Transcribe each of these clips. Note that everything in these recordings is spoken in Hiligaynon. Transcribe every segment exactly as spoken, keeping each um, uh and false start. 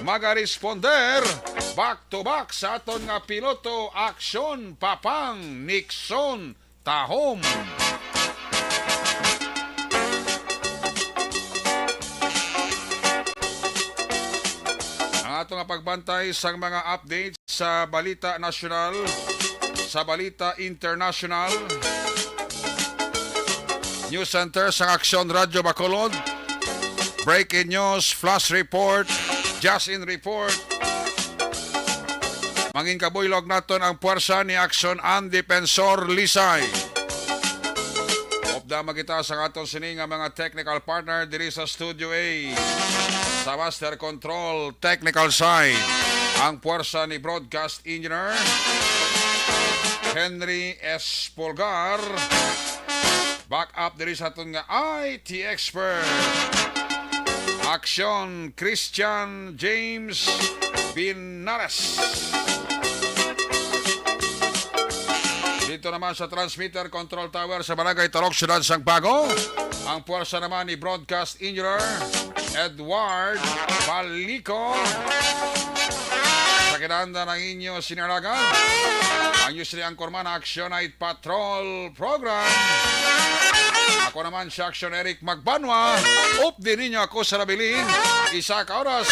magaresponder back to back sa aton nga piloto, Aksyon Papang Nixon Tahom. Ang ato nga pagbantay sang mga updates sa balita nasyonal, sa balita internasyonal. News Center sang Aksyon Radyo Bacolod. Breaking news, flash report, just in report. Mangin kabuylog naton ang puwersa ni Aksyon and Defensor Lisay. Upda magita sa aton sini nga mga technical partner diri sa Studio A. Sa Master Control Technical Side, ang puwersa ni Broadcast Engineer Henry S. Pulgar. Back up diri sa aton nga I T expert, Aksyon Christian James Binares. Dito naman sa transmitter control tower sa Barangay Tarok, Siyudad sang Bago, ang puwersa naman ni Broadcast Engineer Edward Balico. Sa kinanda ng inyo sinalagan, ang inyo sila ang kurman na Aksyon Night Patrol Program. Ako naman si Aksyon Eric Magbanwa. Updi ninyo ako sa nabilin. Isa ka oras,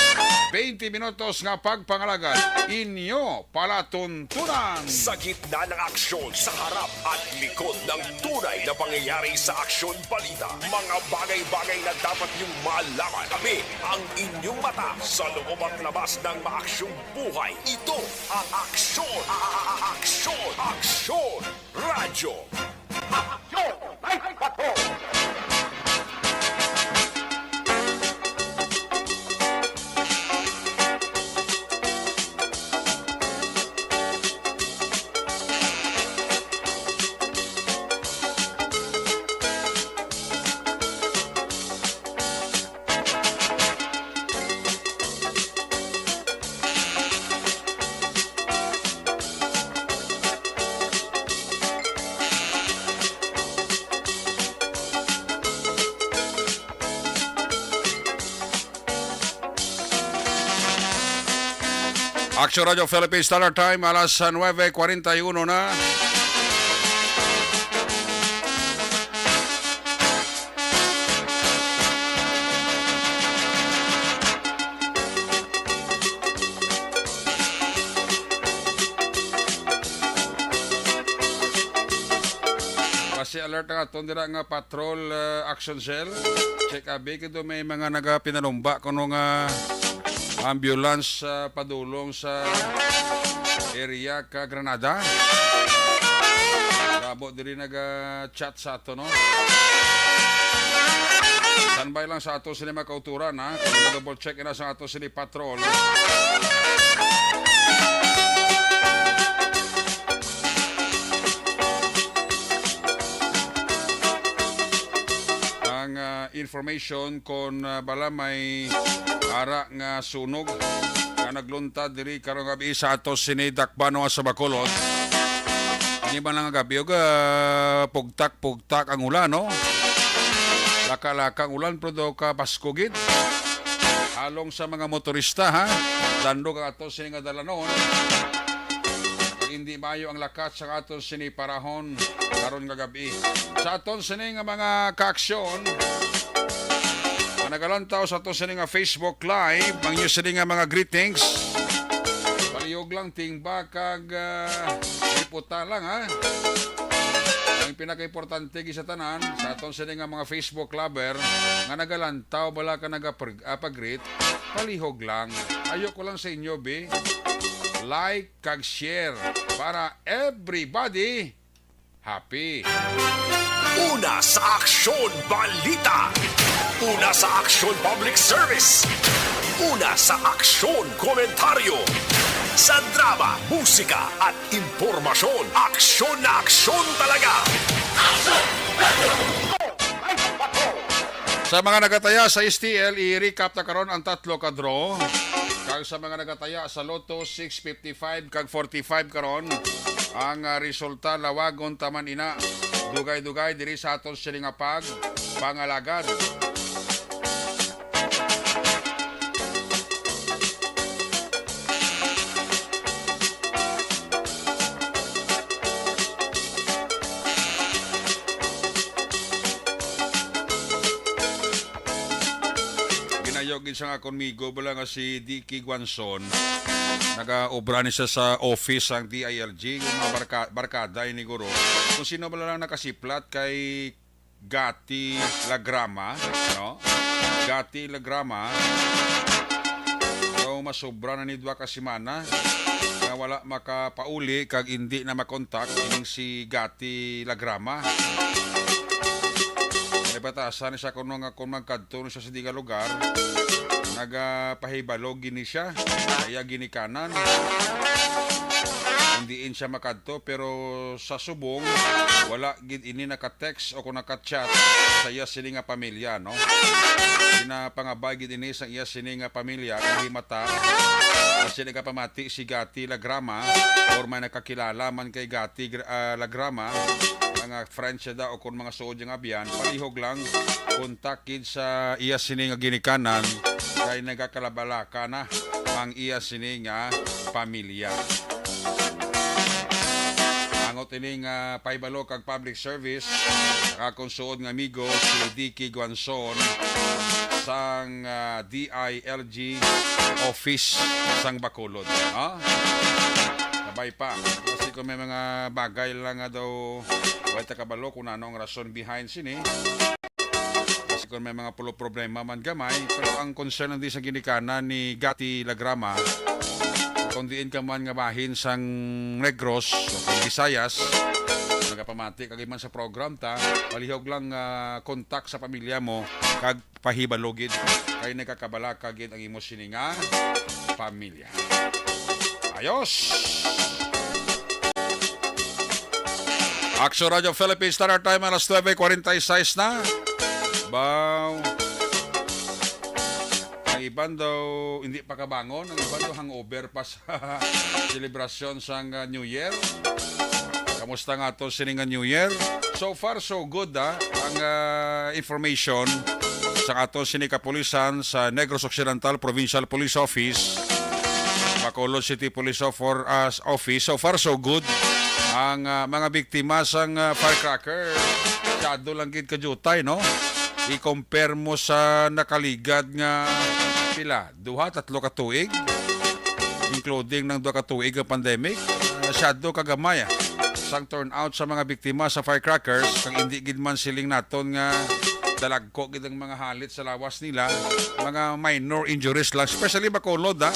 twenty minutos nga pagpangalagad. Inyo palatuntunan. Sa gitna ng aksyon, sa harap at likod ng tunay na pangyayari sa aksyon balita, mga bagay-bagay na dapat niyong malaman. Kami ang inyong mata sa loob at labas ng maaksyong buhay. Ito ang aksyon, a- a- a- aksyon, aksyon, radyo. Aksyon! Ay, patrol! Action Radio Philippines Standard Time, alas nuebe cuarenta y uno na. Basi alert ang aton dira nga patrol, uh, action cell. Check abi kung may mga nagapinalumba kuno nga ambulance, uh, padulong sa area ka Granada. Damo diri naga-chat sa ato, no? Standby lang sa ato sini mga kauturan, ha? Kung double check na sa ato sini patrol. Ang, ah, information kon, ah, bala may ara nga sunog nga nagluntad diri karong gabi sa ato sini Dakbanon sa Bacolod. Hindi man lang gabi og, ah, pugtak-pugtak ang ulan, no? Laka-laka ang ulan, pero daw ka Pasko gid. Halong sa mga motorista, ha? Dandog ang ato sini nga dalanon. Hindi maayo ang lakat sa aton sini parahon karon nga gabi. Sa aton sini nga mga kaaksyon, ang nagalantaw sa aton sini nga Facebook Live, ang inyo sini nga mga greetings. Palihog lang, tingba kag, ah, liputa lang, ha. Ang pinakaimportante gid sa tanan, sa aton sini nga mga Facebook lover nga nagalantaw, bala ka nagapag-, ah, pag-greet, palihog lang. Ayo ko lang sa inyo, be. Like kag share para everybody happy. Una sa aksyon, balita. Una sa aksyon, public service. Una sa aksyon, komentaryo. Sa drama, musika, at impormasyon, aksyon na aksyon talaga. Sa mga nagataya sa S T L, i-recap ta karon ang tatlo ka draw. Kag sa mga nagataya sa Lotto six fifty-five kag forty-five karon, ang, ah, resulta lawagon ta man ina. Dugay-dugay diri sa aton sini nga pag pangalagad. Sa akon migo bala nga si D K Guanzon, nagaobra ni siya sa office sang D I L G, yung mga barka-, barkada ini guro. Kung sino bala lang nakasiplat kay Gati Lagrama, no? Gati Lagrama, daw masobra na ni duha ka semana nga wala makapauli kag indi na makontak ining si Gati Lagrama. Nabatasan ni siya kuno nga kung magkadto na siya sa di nga lugar, nagapahibalo gini siya sa iya ginikanan kung diin siya makadto, pero sa subong wala gid ini naka-text o kung naka-chat sa iya sini nga pamilya, no? Ginapangabay gid ini sa iya sini nga pamilya kung himata nga sila nagapamati si Gati Lagrama or may nakakilala man kay Gati Gra-, ah, Lagrama, mga friends siya daw o kung mga suod nga abyan, palihog lang, kontak gid sa iya sini nga ginikanan kay nagakalabalaka na ang iya sini nga pamilya. Angot ini nga pahibalo kag public service, ang akon suod nga amigo si D K Guanzon sang, ah, D I L G office sang Bacolod, ha? Sabay pa. Kasi kung may mga bagay lang nga daw, wala ta kabalo kung ano ang rason behind sini. Kasi kung may mga pulo problema man gamay, pero ang concern lang di sa ginikanan ni Gati Lagrama, kung diin ka man nga bahin sang Negros o kung Visayas, nagapamati kag man sa program ta, palihog lang, ah, kontak sa pamilya mo kag pahibalo gid kay nagakabalaka gid ang imo sini nga pamilya. Ayos! Action Radio Philippines Standard Time, alas nuebe kwarenta y seis na. Baw. Ang iban daw hindi pa kabangon, ang iban daw hangover pa sa selebrasyon sang, ah, New Year. Kamusta nga ato sini nga New Year? So far, so good, ah. Ang, ah, information sa ato sini kapulisan sa Negros Occidental Provincial Police Office, Bacolod City Police of-, for, ah, Office. So far, so good. Ang, ah, mga biktima sang, ah, firecracker, masyado lang gid kajutay, no? I-compare mo sa nakaligad nga pila, duha, tatlo ka tuig, including ng duha ka tuig nga pandemic, ah, masyado kagamay, ah, sang turnout sa mga biktima sa firecrackers, kag hindi gid man siling naton nga dalagko gid ang mga halit sa lawas nila, mga minor injuries lang, especially Bacolod, ha.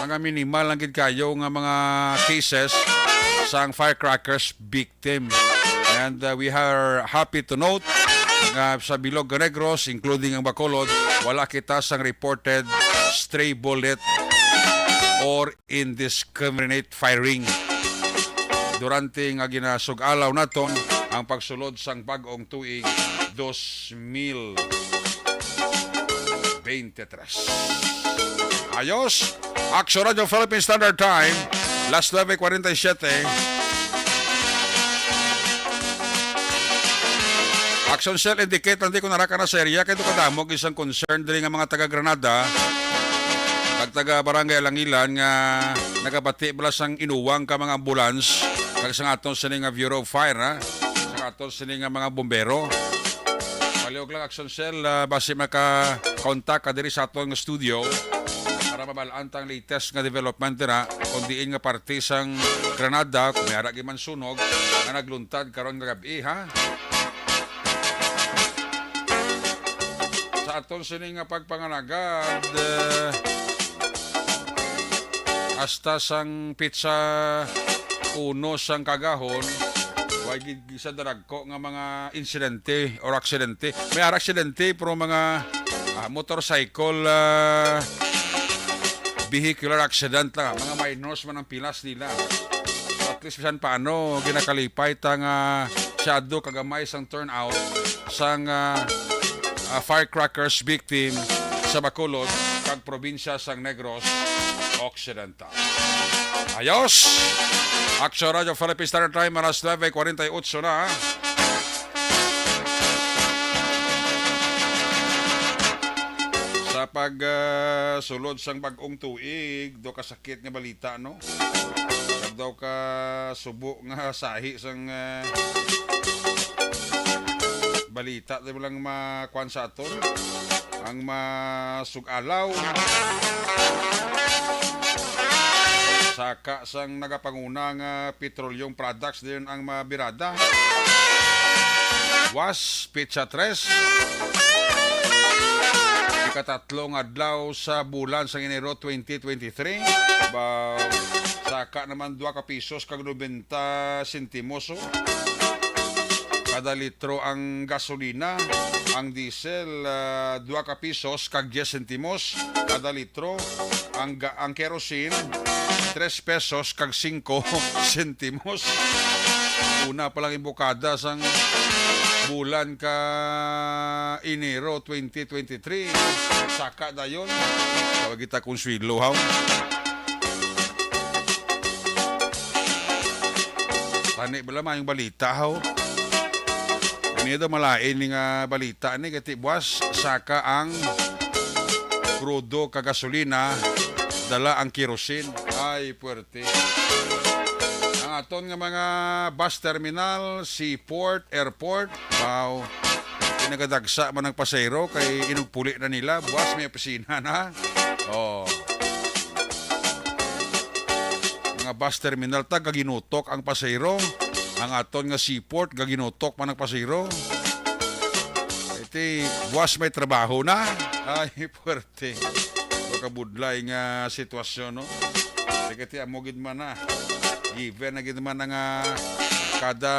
Mga minimal lang gid kayo nga mga cases sang firecrackers victim. And, uh, we are happy to note nga sa bilog nga Negros, including ang Bacolod, wala kita sang reported stray bullet or indiscriminate firing durante nga ginasug-alaw naton ang pagsulod sang bag-ong tuig dos mil bente tres. Ayos! Action Radio Philippine Standard Time, las nuebe kwarenta y siete. Action Cell, indicate lang di kung nara ka na sa area, kay kadamo gid sang concern diri nga mga taga Granada kag taga Barangay Alangilan nga nagabati bala sang inuwang ka mga ambulance kag sang aton sini nga Bureau of Fire, ha? Sang aton sini nga mga bombero. Palihog lang, Action Cell, ah, basi maka-contact ka diri sa aton nga studio para mabal-an ta ang latest nga development dira, kung diin nga parte sang Granada, kung may ara gid man sunog nga nagluntad karon nga gab-i, ha? Sa aton sini nga pagpangalagad, eh, hasta sang pitsa uno sang kagahon, way gid sa darag ko nga mga insidente or aksidente. May ara aksidente, pero mga, ah, motorcycle, ah, vehicular accident lang. Mga minors man ang pilas nila. So, at least, bisan paano, ginakalipay ta nga masyado kagamay sang turnout sang, ah, ah, firecrackers victim sa Bacolod kag probinsya sang Negros Occidental. Ayos! Action Radio Philippine Standard Time, alas nuebe kwarenta y ocho na. Sa pag, ah, sulod sang bag-ong tuig, do ka sakit nga balita, no? Kag daw ka subo nga sahi sang, ah, Balita, di ba lang makuan sa aton? Ang masug-alaw. Saka sang nagapanguna nga petroleum products din ang mabirada. Was, Petsa tres. Ikatatlo nga adlaw sa bulan sang Enero twenty twenty-three. Ba, saka naman dua ka pisos kag nobenta sentimos, oh. Kada litro ang gasolina, ang diesel, ah, dua ka pisos kag diyes sentimos kada litro, ang ga-, ang kerosene, tres pesos kag singko sentimos. Una pa lang imbukada sang bulan ka Enero twenty twenty-three, saka dayon, tawag kita kung swilo, haw. Tani bala mayong balita, haw. Ano daw malain ni nga balita ni, kay ti buwas saka ang krudo ka gasolina, dala ang kerosene. Ay, puwerte. Ang aton nga mga bus terminal, seaport, airport, wow. Pinagadagsa man ang pasahero kay inugpuli na nila. Buwas may opisina na. Oh. Mga bus terminal ta, gaginutok ang pasahero. Ang aton nga seaport, gaginutok man ang pasahero. Iti, buwas may trabaho na. Ay, puwerte. Ito kabudlay nga sitwasyon, no? Sige, ti, amo gid man na. Given na gid man na nga kada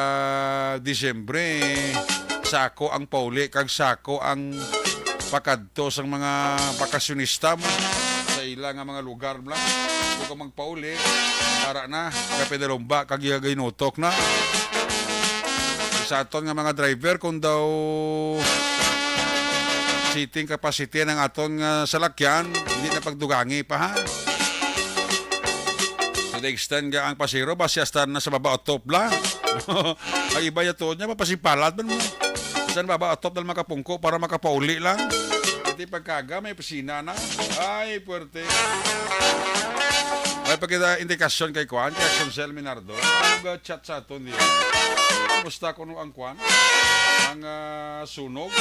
Disyembre, sako ang pauli, kag sako ang pakadto sang mga bakasyonista mo sa ila nga mga lugar bla. Kung ka magpauli, para na, kapidalumba, kag ginutok na. Sa aton nga mga driver, kung daw seating capacity ang aton nga salakyan, hindi na pagdugangi pa, ha? To the extent nga ang pasero, basi hasta na sa baba o top la. Ang iba ya tuod niya, mapasipalat man mo. Sa baba o top na makapungko para makapauli lang. Iti pagkaga, may opisina na. Ay, puwerte. May pagkita indikasyon kay Kuan, kay Aksyon Sel Minardo. Ang, uh, chat sa aton diyan. Kumusta kuno ang Kuan? Ang, ah, sunog.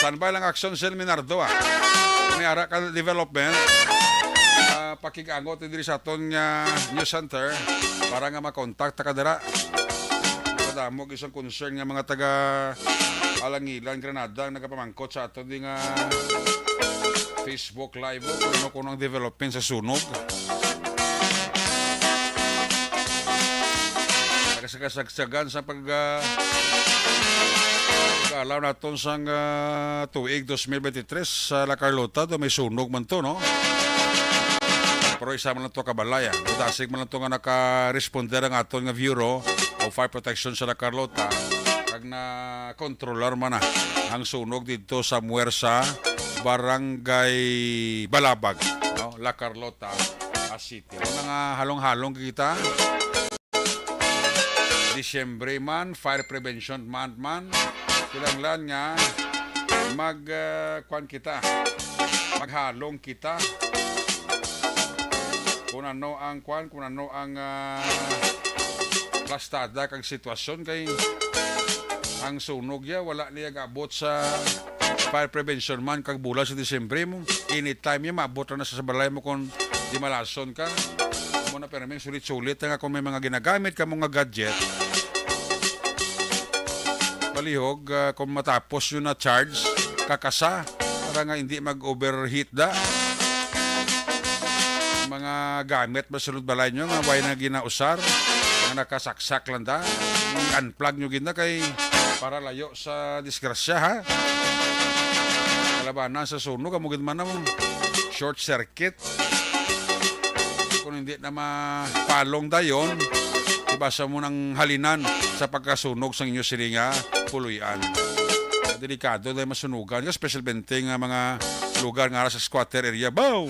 Standby lang, Aksyon Sel Minardo, ah. Kung may ara ka development, ah, pakig-angot diri sa aton nga news center para nga makontak ta ka dira. Kadamo isang concern nga mga taga Alangilan, Granada ang nagapamangkot sa aton di nga Facebook Live, oh, kung ano, kung ang development sa sunog. Nagkasagsagan sa pag, ah, pag-alaw naton sang, ah, tuig dos mil bente tres sa La Carlota, do may sunog man to, no? Pero isa man lang to kabalay, ah. Dasig man lang to nga naka-responder ang aton nga Bureau of Fire Protection sa La Carlota. Kag na-controlar man na ang sunog dito sa Muersa, Barangay Balabag, no? La Carlota, ah, City. May mga halong-halong kita. Disyembre man, Fire Prevention Month man, kinahanglan nga mag, ah, kwan kita, maghalong kita. Kung ano ang kwan, kung ano ang, ah, plastada kag sitwasyon, kay ang sunog ya, wala niya gaabot sa Fire Prevention Month kag bulan sa Disyembre mo. Anytime ya, maabot ra na sa, sa balay mo kung di malason ka. Amo na, pero may sulit-sulit nga kung may mga ginagamit ka mo nga gadget, palihog, ah, kung matapos yun na charge, kakasa, para nga hindi mag-overheat da. Mga gamit ba sulod balay nyo nga way na ginausar, nga nakasaksak lang da, unplug nyo gid na kay para layo sa disgrasya, ha? Kalabanan sa sunog, amo gid man na mo. Short circuit. Kung hindi na mapalong dayon, ibasa mo ng halinan sa pagkasunog sa inyo sini nga puloy-an. Delikado dahil masunugan ka, special bente nga mga lugar nga sa squatter area. Baw!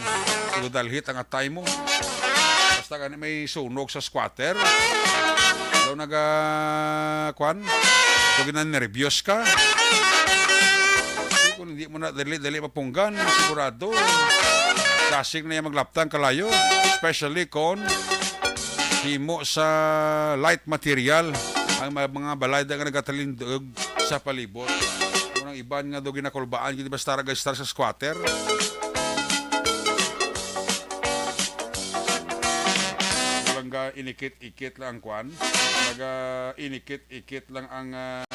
Idadalhit ang atay mo. Basta gani may sunog sa squatter. Daw naga, kwan? Kung ginanerbyos ka. Kung hindi mo na dali-dali mapunggan, sigurado, dasig na yan maglaptang kalayo. Especially kung himo sa light material ang mga, mga balay nga nagatalindog sa palibot. Ang iban nga daw ginakulbaan, gid basta ra, guys, sa squatter. Walang ga inikit-ikit lang ang kwan. Naga inikit-ikit lang ang, ah,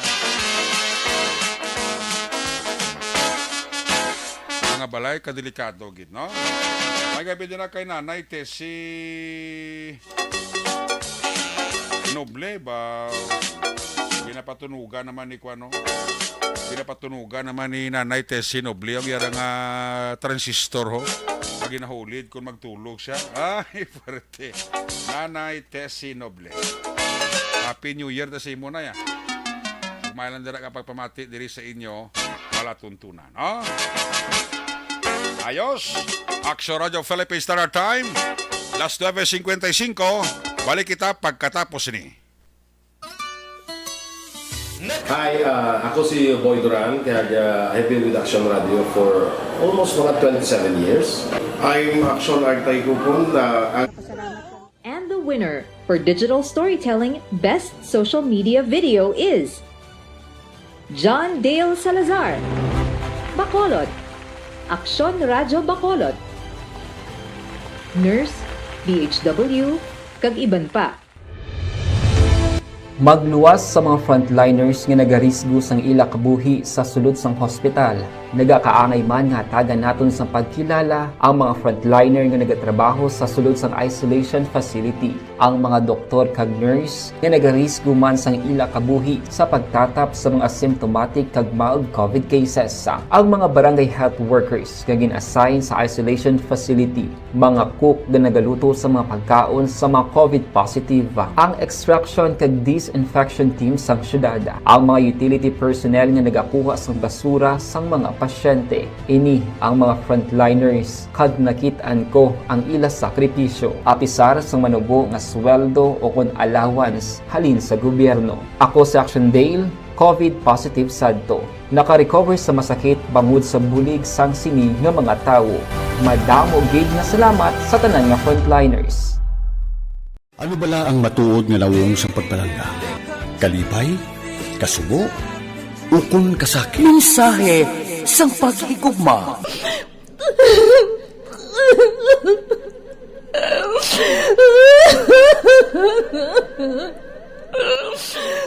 mga balay, kadelikado gid, no? May gabi din na kay Nanay Tessie Noble ba? Ginapatunugan naman ni kuan, no? Ginapatunugan naman ni Nanay Tessie Noble ang iyang, ah, transistor, ho. Pag ginahulid kung magtulog siya. Ay, pwerte. Nanay Tessie Noble. Happy New Year ta sa imo na ya. Ugmay lang dira ka pagpamati diri sa inyo, palatuntunan, no? Ayos. Action Radio Philippines Standard Time. Las nuebe cincuenta y cinco. Balik kita pagkatapos ni. Hi, uh, ako si Boy Duran, kag, uh, I've been with Action Radio for almost mga twenty-seven years. I'm Action Artay Kupon, uh, ang And the winner for digital storytelling best social media video is John Dale Salazar, Bacolod, Aksyon Radyo Bacolod, Nurse, D H W, kag iban pa. Magluwas sa mga frontliners nga nagarisgo sang ila kabuhi sa sulod sang hospital. Nagakaangay man nga hatagan naton sang pagkilala ang mga frontliner nga nagatrabaho sa sulod sang isolation facility, ang mga doktor kag nurse nga nagarisgo man sang ila kabuhi sa pagtatap sa mga symptomatic kag mild covid cases, ang mga barangay health workers nga gin-assign sa isolation facility, mga cook nga nagaluto sa mga pagkaon sa mga covid positive, ang extraction kag disinfection team sang syudad, ang mga utility personnel nga nagakuha sang basura sang mga pasyente. Ini ang mga frontliners, kag nakit-an ko ang ila sakripisyo, apisar sang manubo nga sweldo o kon allowance halin sa gobyerno. Ako si Action Dale, covid positive sadto. Naka-recover sa masakit bangod sa bulig sang sini nga mga tawo. Madamo gid nga salamat sa tanan nga frontliners. Ano bala ang matuod nga nawong sang pagpalangga? Kalipay? Kasubo? Ukon kasakit? Mensahe sang paghigugma.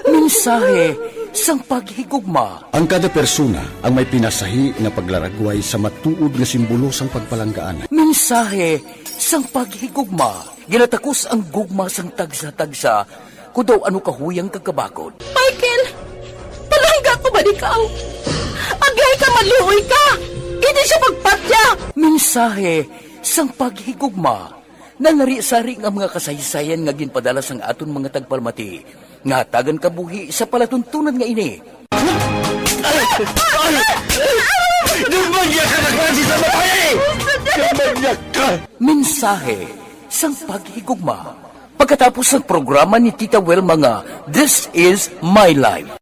Mensahe sang paghigugma. Ang kada persona ang may pinasahi nga paglaragway sa matuod nga simbolo sang pagpalanggaan. Mensahe sang paghigugma. Ginatakos ang gugma sang tagsa-tagsa, kon daw ano kahuyang kag kabakod. Michael! Palangga ko ba ikaw? Agihay ka, maluoy ka! Hindi siya magpatya! Mensahe sang paghigugma. Nanari-sari nga mga kasaysayan nga ginpadala sang aton mga tagpalamati nga hatagan kabuhi sa palatuntunan nga ini. Ay! Ay! Ay! Dumbag niya ka na klase sa babae! Dumbag niya ka! Mensahe sang paghigugma. Pagkatapos sang programa ni Tita Wilma nga This Is My Life.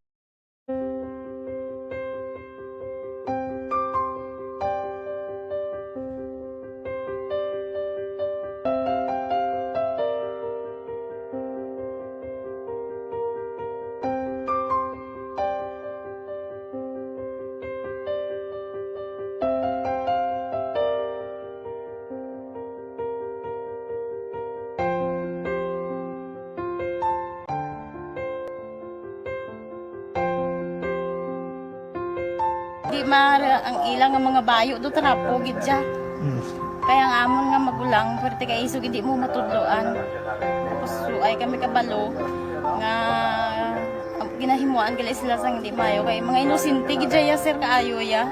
Di maara ang ila nga mga bayo do, trapo gid siya. Mm. Kaya ang amon nga magulang, pwerte kay isog hindi mo matudloan. Tapos suay kami kabalo nga, um, ginahimuan gali sila sang hindi maayo. Kay mga inosente gid siya, sir, kaayo ya.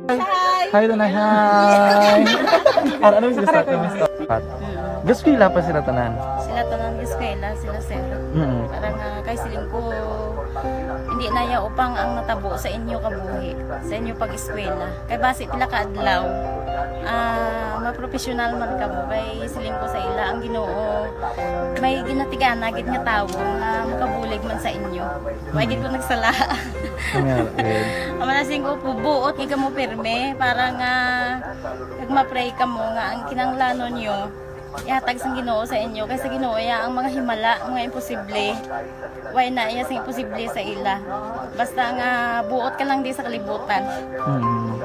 Hi. Hi, Tanay. Hi. Ano, ano yung gusto? Ano yung gusto? Gas pila pa sila tanan? Sila Sila, sir. Mm. Parang, ah, kay siling ko, hindi na ya upang ang natabo sa inyo kabuhi, sa inyo pag-eskwela. Kay basi pila ka adlaw, ah, mapropesyonal man kamo. Kay siling ko sa ila, ang Ginoo may ginatigana gid nga tawo nga makabulig man sa inyo. Wa gid ko nagsala. Nga, eh. Ang mga siling ko, buot nga kamo pirme para nga kag ma-pray kamo nga ang kinahanglanon nyo ihatag sang Ginoo sa inyo, kay sa Ginoo ya ang mga himala, mga imposible. Way na iya sing imposible sa ila. Basta nga buot ka lang di sa kalibutan. Mm.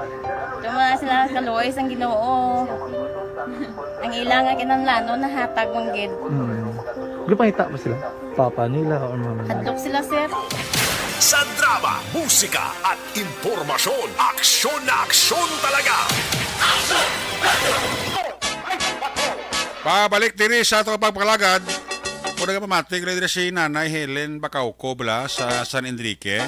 Tuma sila kaluoy sang Ginoo. Ang ila nga kinahanglanon nahatag man gid. Mm. Gipangita ba sila? Papa nila or mama nila? Hadlok sila, sir. Sa drama, musika at impormasyon, aksyon na aksyon talaga. Pabalik diri sa ato pagpalagad. Kung nagapamatig diri si Nanay Helen Bacauco bala sa San Enrique.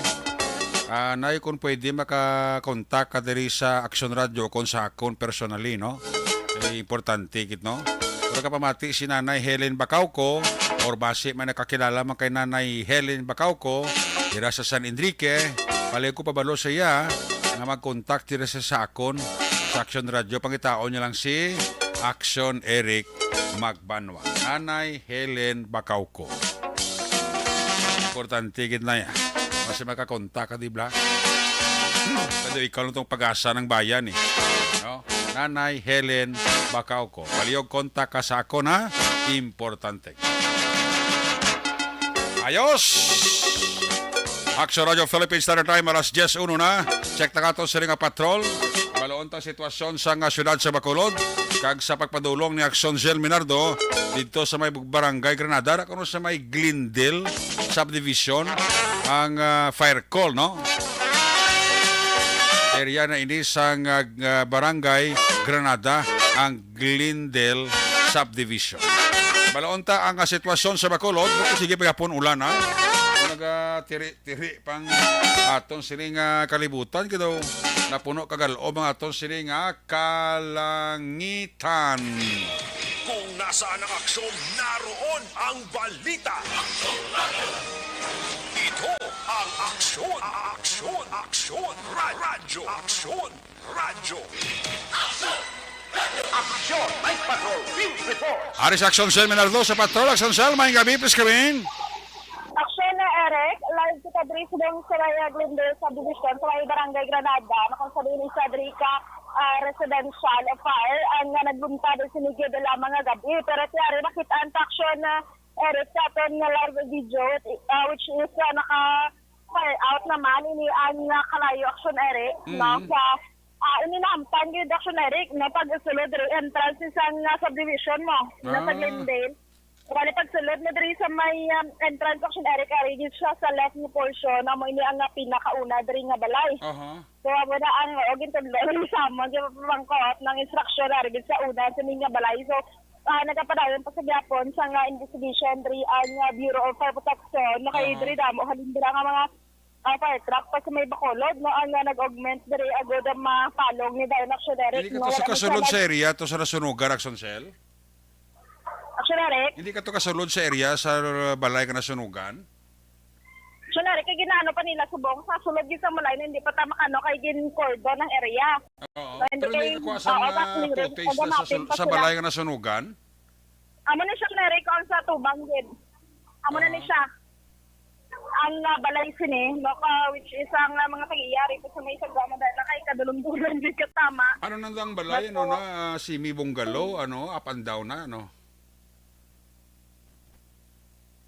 Ah, Nay, kung pwede makakontak ka diri sa Action Radio kung sa akon personally, no? Eh, importante gid, no? Kung nagapamati si Nanay Helen Bacauco or basi may nakakilala man kay Nanay Helen Bacauco dira sa San Enrique, palihog ko pabalo sa iya nga mag-contact diri sa, sa akon sa Action Radio. Pangitaon niya lang si Action Eric Magbanwa. Nanay Helen Bacauco. Importante gid na ya. Kasi makakontak ka, di ba? Pero ikaw lang tong pag-asa ng bayan eh. No? Nanay Helen Bacauco. Palihog kontak ka sa akon, ha? Importante. Ayos! Action Radio Philippines Standard Time, alas diyes uno na. Check na kato sila nga patrol. Baloon ta sitwasyon sa nga siyudad sa Bacolod. Kag sa pagpadulong ni Action Zell Minardo dito sa may Barangay Granada, kuno sa may Glendale Subdivision, ang ah, fire call, no? Area na ini sang ah, ah, Barangay Granada, ang Glendale Subdivision. Balaon ta ang ah, sitwasyon sa Bacolod, buko sige pagapon ulan, ha? Kung nagatiri-tiri pang aton sini nga kalibutan, kay daw napuno kagalob ang aton sini nga kalangitan. Kung nasaan ang aksyon, naroon ang balita. Ito ang aksyon, aksyon, aksyon, ra- radyo, aksyon, radyo. Aksyon, may patrol, field report. Ari sa Action Cell Minardo sa Patrol. Action Cell, may gabi, please kami. Aksyon na, Eric. Live kita diri sa Dong Soraya Glendale Subdivision sa may Barangay Granada. Makon sa din isa diri ka ah, residential fire ang nga nagbunta din sa Miguel de Lama nga gabi. Pero tiyari makita ang aksyon na Eric sa aton nga live video, ah, which is ah, naka fire out naman ini ang ah, kalayo aksyon, Eric, no? Sa ah, ini nahampan gyud aksyon, Eric, no, pag sulod diri entrance sang ah, subdivision mo, na sa Ah. Glendale. Bali, pagsulod na diri sa may um, entrance action, Eric, ari gyud siya sa left nga portion. Amo ini ang ah, pinakauna diri nga balay. Aha. So, amo na ang o gintudlo ni sama gyud pangkot ng instruction ari gyud sa una sa nga balay. So, ah, nagapadayon pa sa gyapon sa nga investigation diri ang ah, Bureau of Fire Protection. No, kay Aha. diri damo halin dira nga mga ah, fire truck pa sa may Bacolod, no, ang ah, nag-augment diri agud ang mapalong ni Dayon Action, Eric. Hindi No, ka to sa wala na siya kasulod nag- sa area, to sa nasunugan, Action Cell? Action, Eric. Hindi ka to kasulod sa area sa balay nga nasunugan? Action, Eric, kay ginaano pa nila subong sa sulod gyud sa balay na hindi pa ta makano kay gin-cordon ang area. Oo. So, hindi Pero hindi kay- ka kuha sa oo, mga sa clearance, footage na sa, nagamapping sul- pa sa sila. Balay nga nasunugan? Amo na siya, Eric, ang sa tubang gid. Amo na ni Aha. siya. Ang ah, balay sini, no, ka, which is ang ah, mga tag-iyari po sa may sagwa mo dahil na kay kadulong-dulong gid ka tama. Ano nang dang balay, Ba't no, po? na ah, semi-bungalow, ano, up and down na, ano?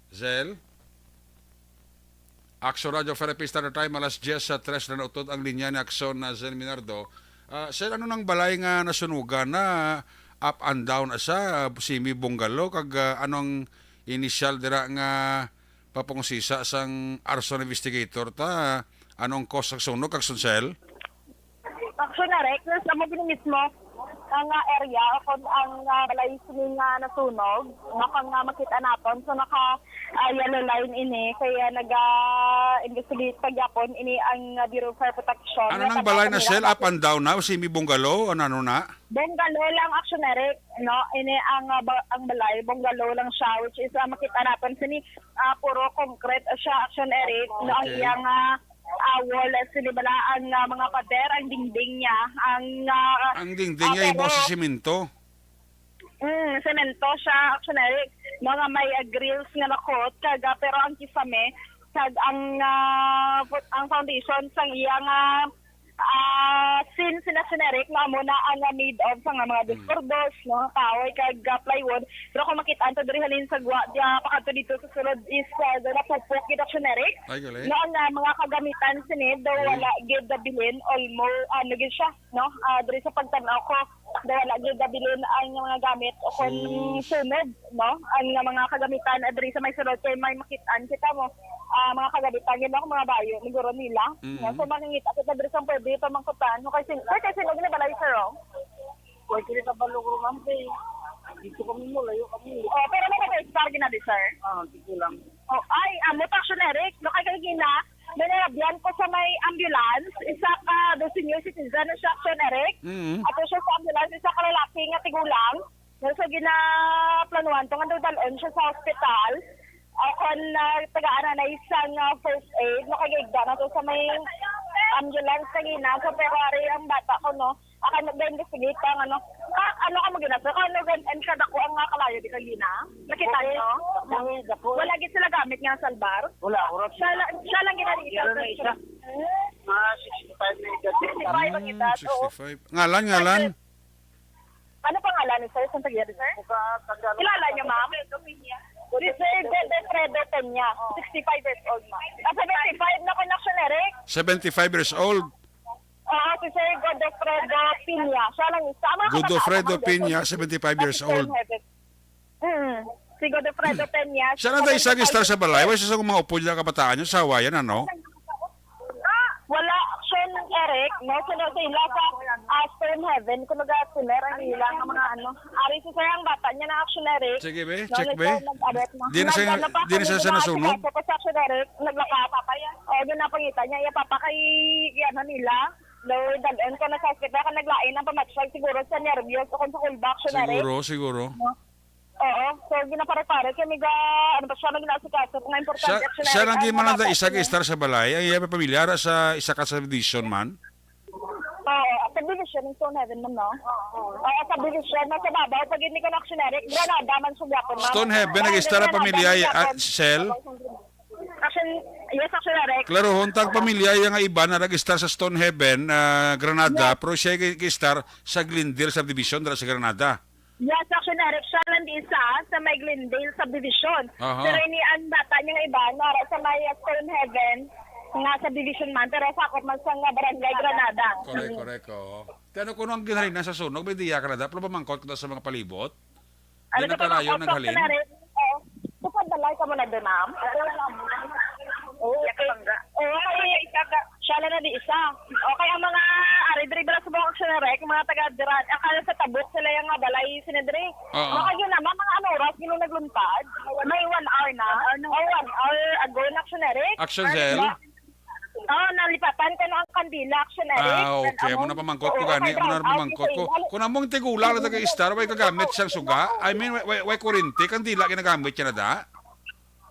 Zel? Action Radio Philippines Standard Time, alas diyes sa tres na nautod ang linya ni Action na Zel Minardo. Ah, Zel, ano nang balay nga nasunugan na up and down sa semi-bungalow? Kag ah, anong initial dira nga papangusisa sang arson investigator ta? Anong cause sang sunog, Action Zel? Action, Eric, sa mo gini mismo. Ang, ah, area o kon ang, ah, balay sini nga nasunog, nga pang, ah, makita naton. So, naka, ah, yellow line ini, kaya naga-investigate pa gyapon ini ang, ah, Bureau of Fire Protection. Ano May nang balay na, pagkakamilang Sel? Up and down na? O semi-bungalow? Ano, ano na? Bungalow lang, Action Eric, no? Ini ang, ah, ba-, ang balay, bungalow lang siya, which is, ah, makita naton sini, ah, puro concrete siya, Action Eric, no? Ang Okay. iyang, ah, ah, wall, ah, sini bala ang, ah, mga pader, ang dingding niya, ang, ah, Ang dingding ah, niya imo pero sa semento? Mm, semento siya, Action Eric, no, nga may, ah, grills nga nakot, kag, ah, pero ang kisame, kag ang, ah, fo-, ang foundation sang iyang, ah, ah, sin-, sina-, Action Eric, no, amo na ang, ah, made of sa nga mga Mm. discordos, no, kahoy kag, ah, plywood. Pero kung makita to diri halin sa gwa, dia, pakadto dito sa sulod is, ah, natupok gid, Action Eric. Ay, galing. No, ang, ah, mga kagamitan sini, daw Mm. wala gid nabilin, almost, ano gid siya, no? Ah, diri sa pagtan-aw ko, daw wala gid nabilin ang mga gamit o kung Sus. sunog, no? Ang mga kagamitan, ah, diri sa may sulod kay may makit-an kita mo. Ah, mga kagamitan yun, no? Mga bayo, siguro nila. Mm. No? So, makikita kita diri sa pwede ito mangkutan. No? Kay sin-, sir, kay sinog ni balay, sir, oh? Kung kita balog, ma'am, kay dito kami mo, layo kami. Oh, pero may nag-expire gina di, sir? Ah, dito lang. Oh, ay, amo ta, Action Eric, no, kay kay gina, may narabian ko sa may ambulance, isa ka do senior citizen na siya, Action Eric. Mm. Ato siya sa ambulance, isa ka lalaki nga tigulang. No, so ginaplanuhan to nga dal-on siya sa hospital. Ako na tagaan na isang, ah, first aid, no, kay giigda na to sa may ambulance kagina. So, pero ari ang bata ko, no, akan nag-investigate ang ano. Ah, ano ka mo gina, sir? Ano gan-, and kadako ang, ah, kalayo di kagina? Nakita niyo? Dako, dako. Wala gid sila gamit nga salbar? Wala, oras. Siya lang, siya lang gina-, Meron na isa. Mga sixty-five na edad. Sixty-five ang Hmm, edad, oo. sixty-five. Ngalan, ngalan? Ano pangalan ni sir? Saan taga, sir? Kilala niyo, ma'am? Si Sir Godofredo Peña, sixty-five years old, ma'am. Ah, seventy-five na ko na, Action Eric. Seventy-five years old. Oo, si Sir Godofredo Peña. Siya lang isa. Mga kabataan Godofredo naman, Peña, doon. seventy-five years At si Sir old. Heaven. Mm. Si Godofredo Peña, Siya lang tayo isa seventy-five star sa balay. Wala siya sa mga upod niya kabataan niya sa Hawaiian, ano? Ah, wala, Action Eric, no? Sino sa ila sa, ah, Stone Heaven, kung nag-tuner ang ila nga mga ano. Ari si sir ang bata niya na, Action Eric. Sige, be. No, check, be. Nag-abot na. Di na siya, Nag-, ano pa, di na siya kami sa nasunog? Nag-, sa Action Eric, naglaka pa pa yan. O, yun ang pangita niya. Iya, papa, kay, ano nila. Lord, dal-on ko na sa hospital, kung naglain ang pamatsag, siguro sa nervyos o kung sa kulba, Action Eric. Siguro, siguro. No? Oo. So, ginapare-pare kami ga, ano pa siya, naging asikaso nga importante Siya, actually siya ang lang di man ang mga nanda bata isa ka sila. Star sa balay. Ang iya pamilya ra sa isa ka subdivision man. Oo, subdivision ng Stone Heaven man, no? Oo, subdivision. Nasa babaw, pag hindi ko na Action Eric, Granada man sa Japon, ma'am. Stone Heaven, Granada, nag-istar ang Granada, pamilya, man ah, Japon. Sel? Action, yes, Action Eric. Klarohon, tag pamilya, yung nga iba na nag-istar sa Stone Heaven, ah, Granada, Yes. pero siya nag-istar sa Glendale Subdivision, dala sa Granada. Yes, Action Eric, siya lang di isa sa may Glendale Subdivision. Aha. Pero ini ang bata niya nga iba, nara sa may Stone Heaven, nga subdivision man, pero sakop man sa nga barangay Granada. Correct, Mm. correct, oo. Kaya ano kuno ang ginhalinan sa sunog, may diya ka na da, pero pamangkot ko sa mga palibot. Ano Di sa na kalayo pamangkot, naghalin? Action Eric? Oo. Sa pagbalay ka mo na doon, ma'am? Oo, okay. Oo, ay, siya lang na di isa. Okay, ang mga ari diri bala sa Bangkok Sinarek, mga taga dira, akala sa Tabuk sila yung nga balay sinidri. Oo. Maka yun naman, mga ano oras, yun ang nagluntad. May one hour na. Ano? Oh, one hour ago na, Action Eric. Action Ano Cell? ba? Oh, nalipatan ko na ang kandila, Action Eric. Ah, okay. Ano? Amo na pamangkot ko Oo, gani, may amo na brownout pamangkot ko. Yung sa ilalim. Kung among tigulang na taga-istar, way kagamit siyang suga. I mean, way, way, way kurente, kandila ginagamit niya na da?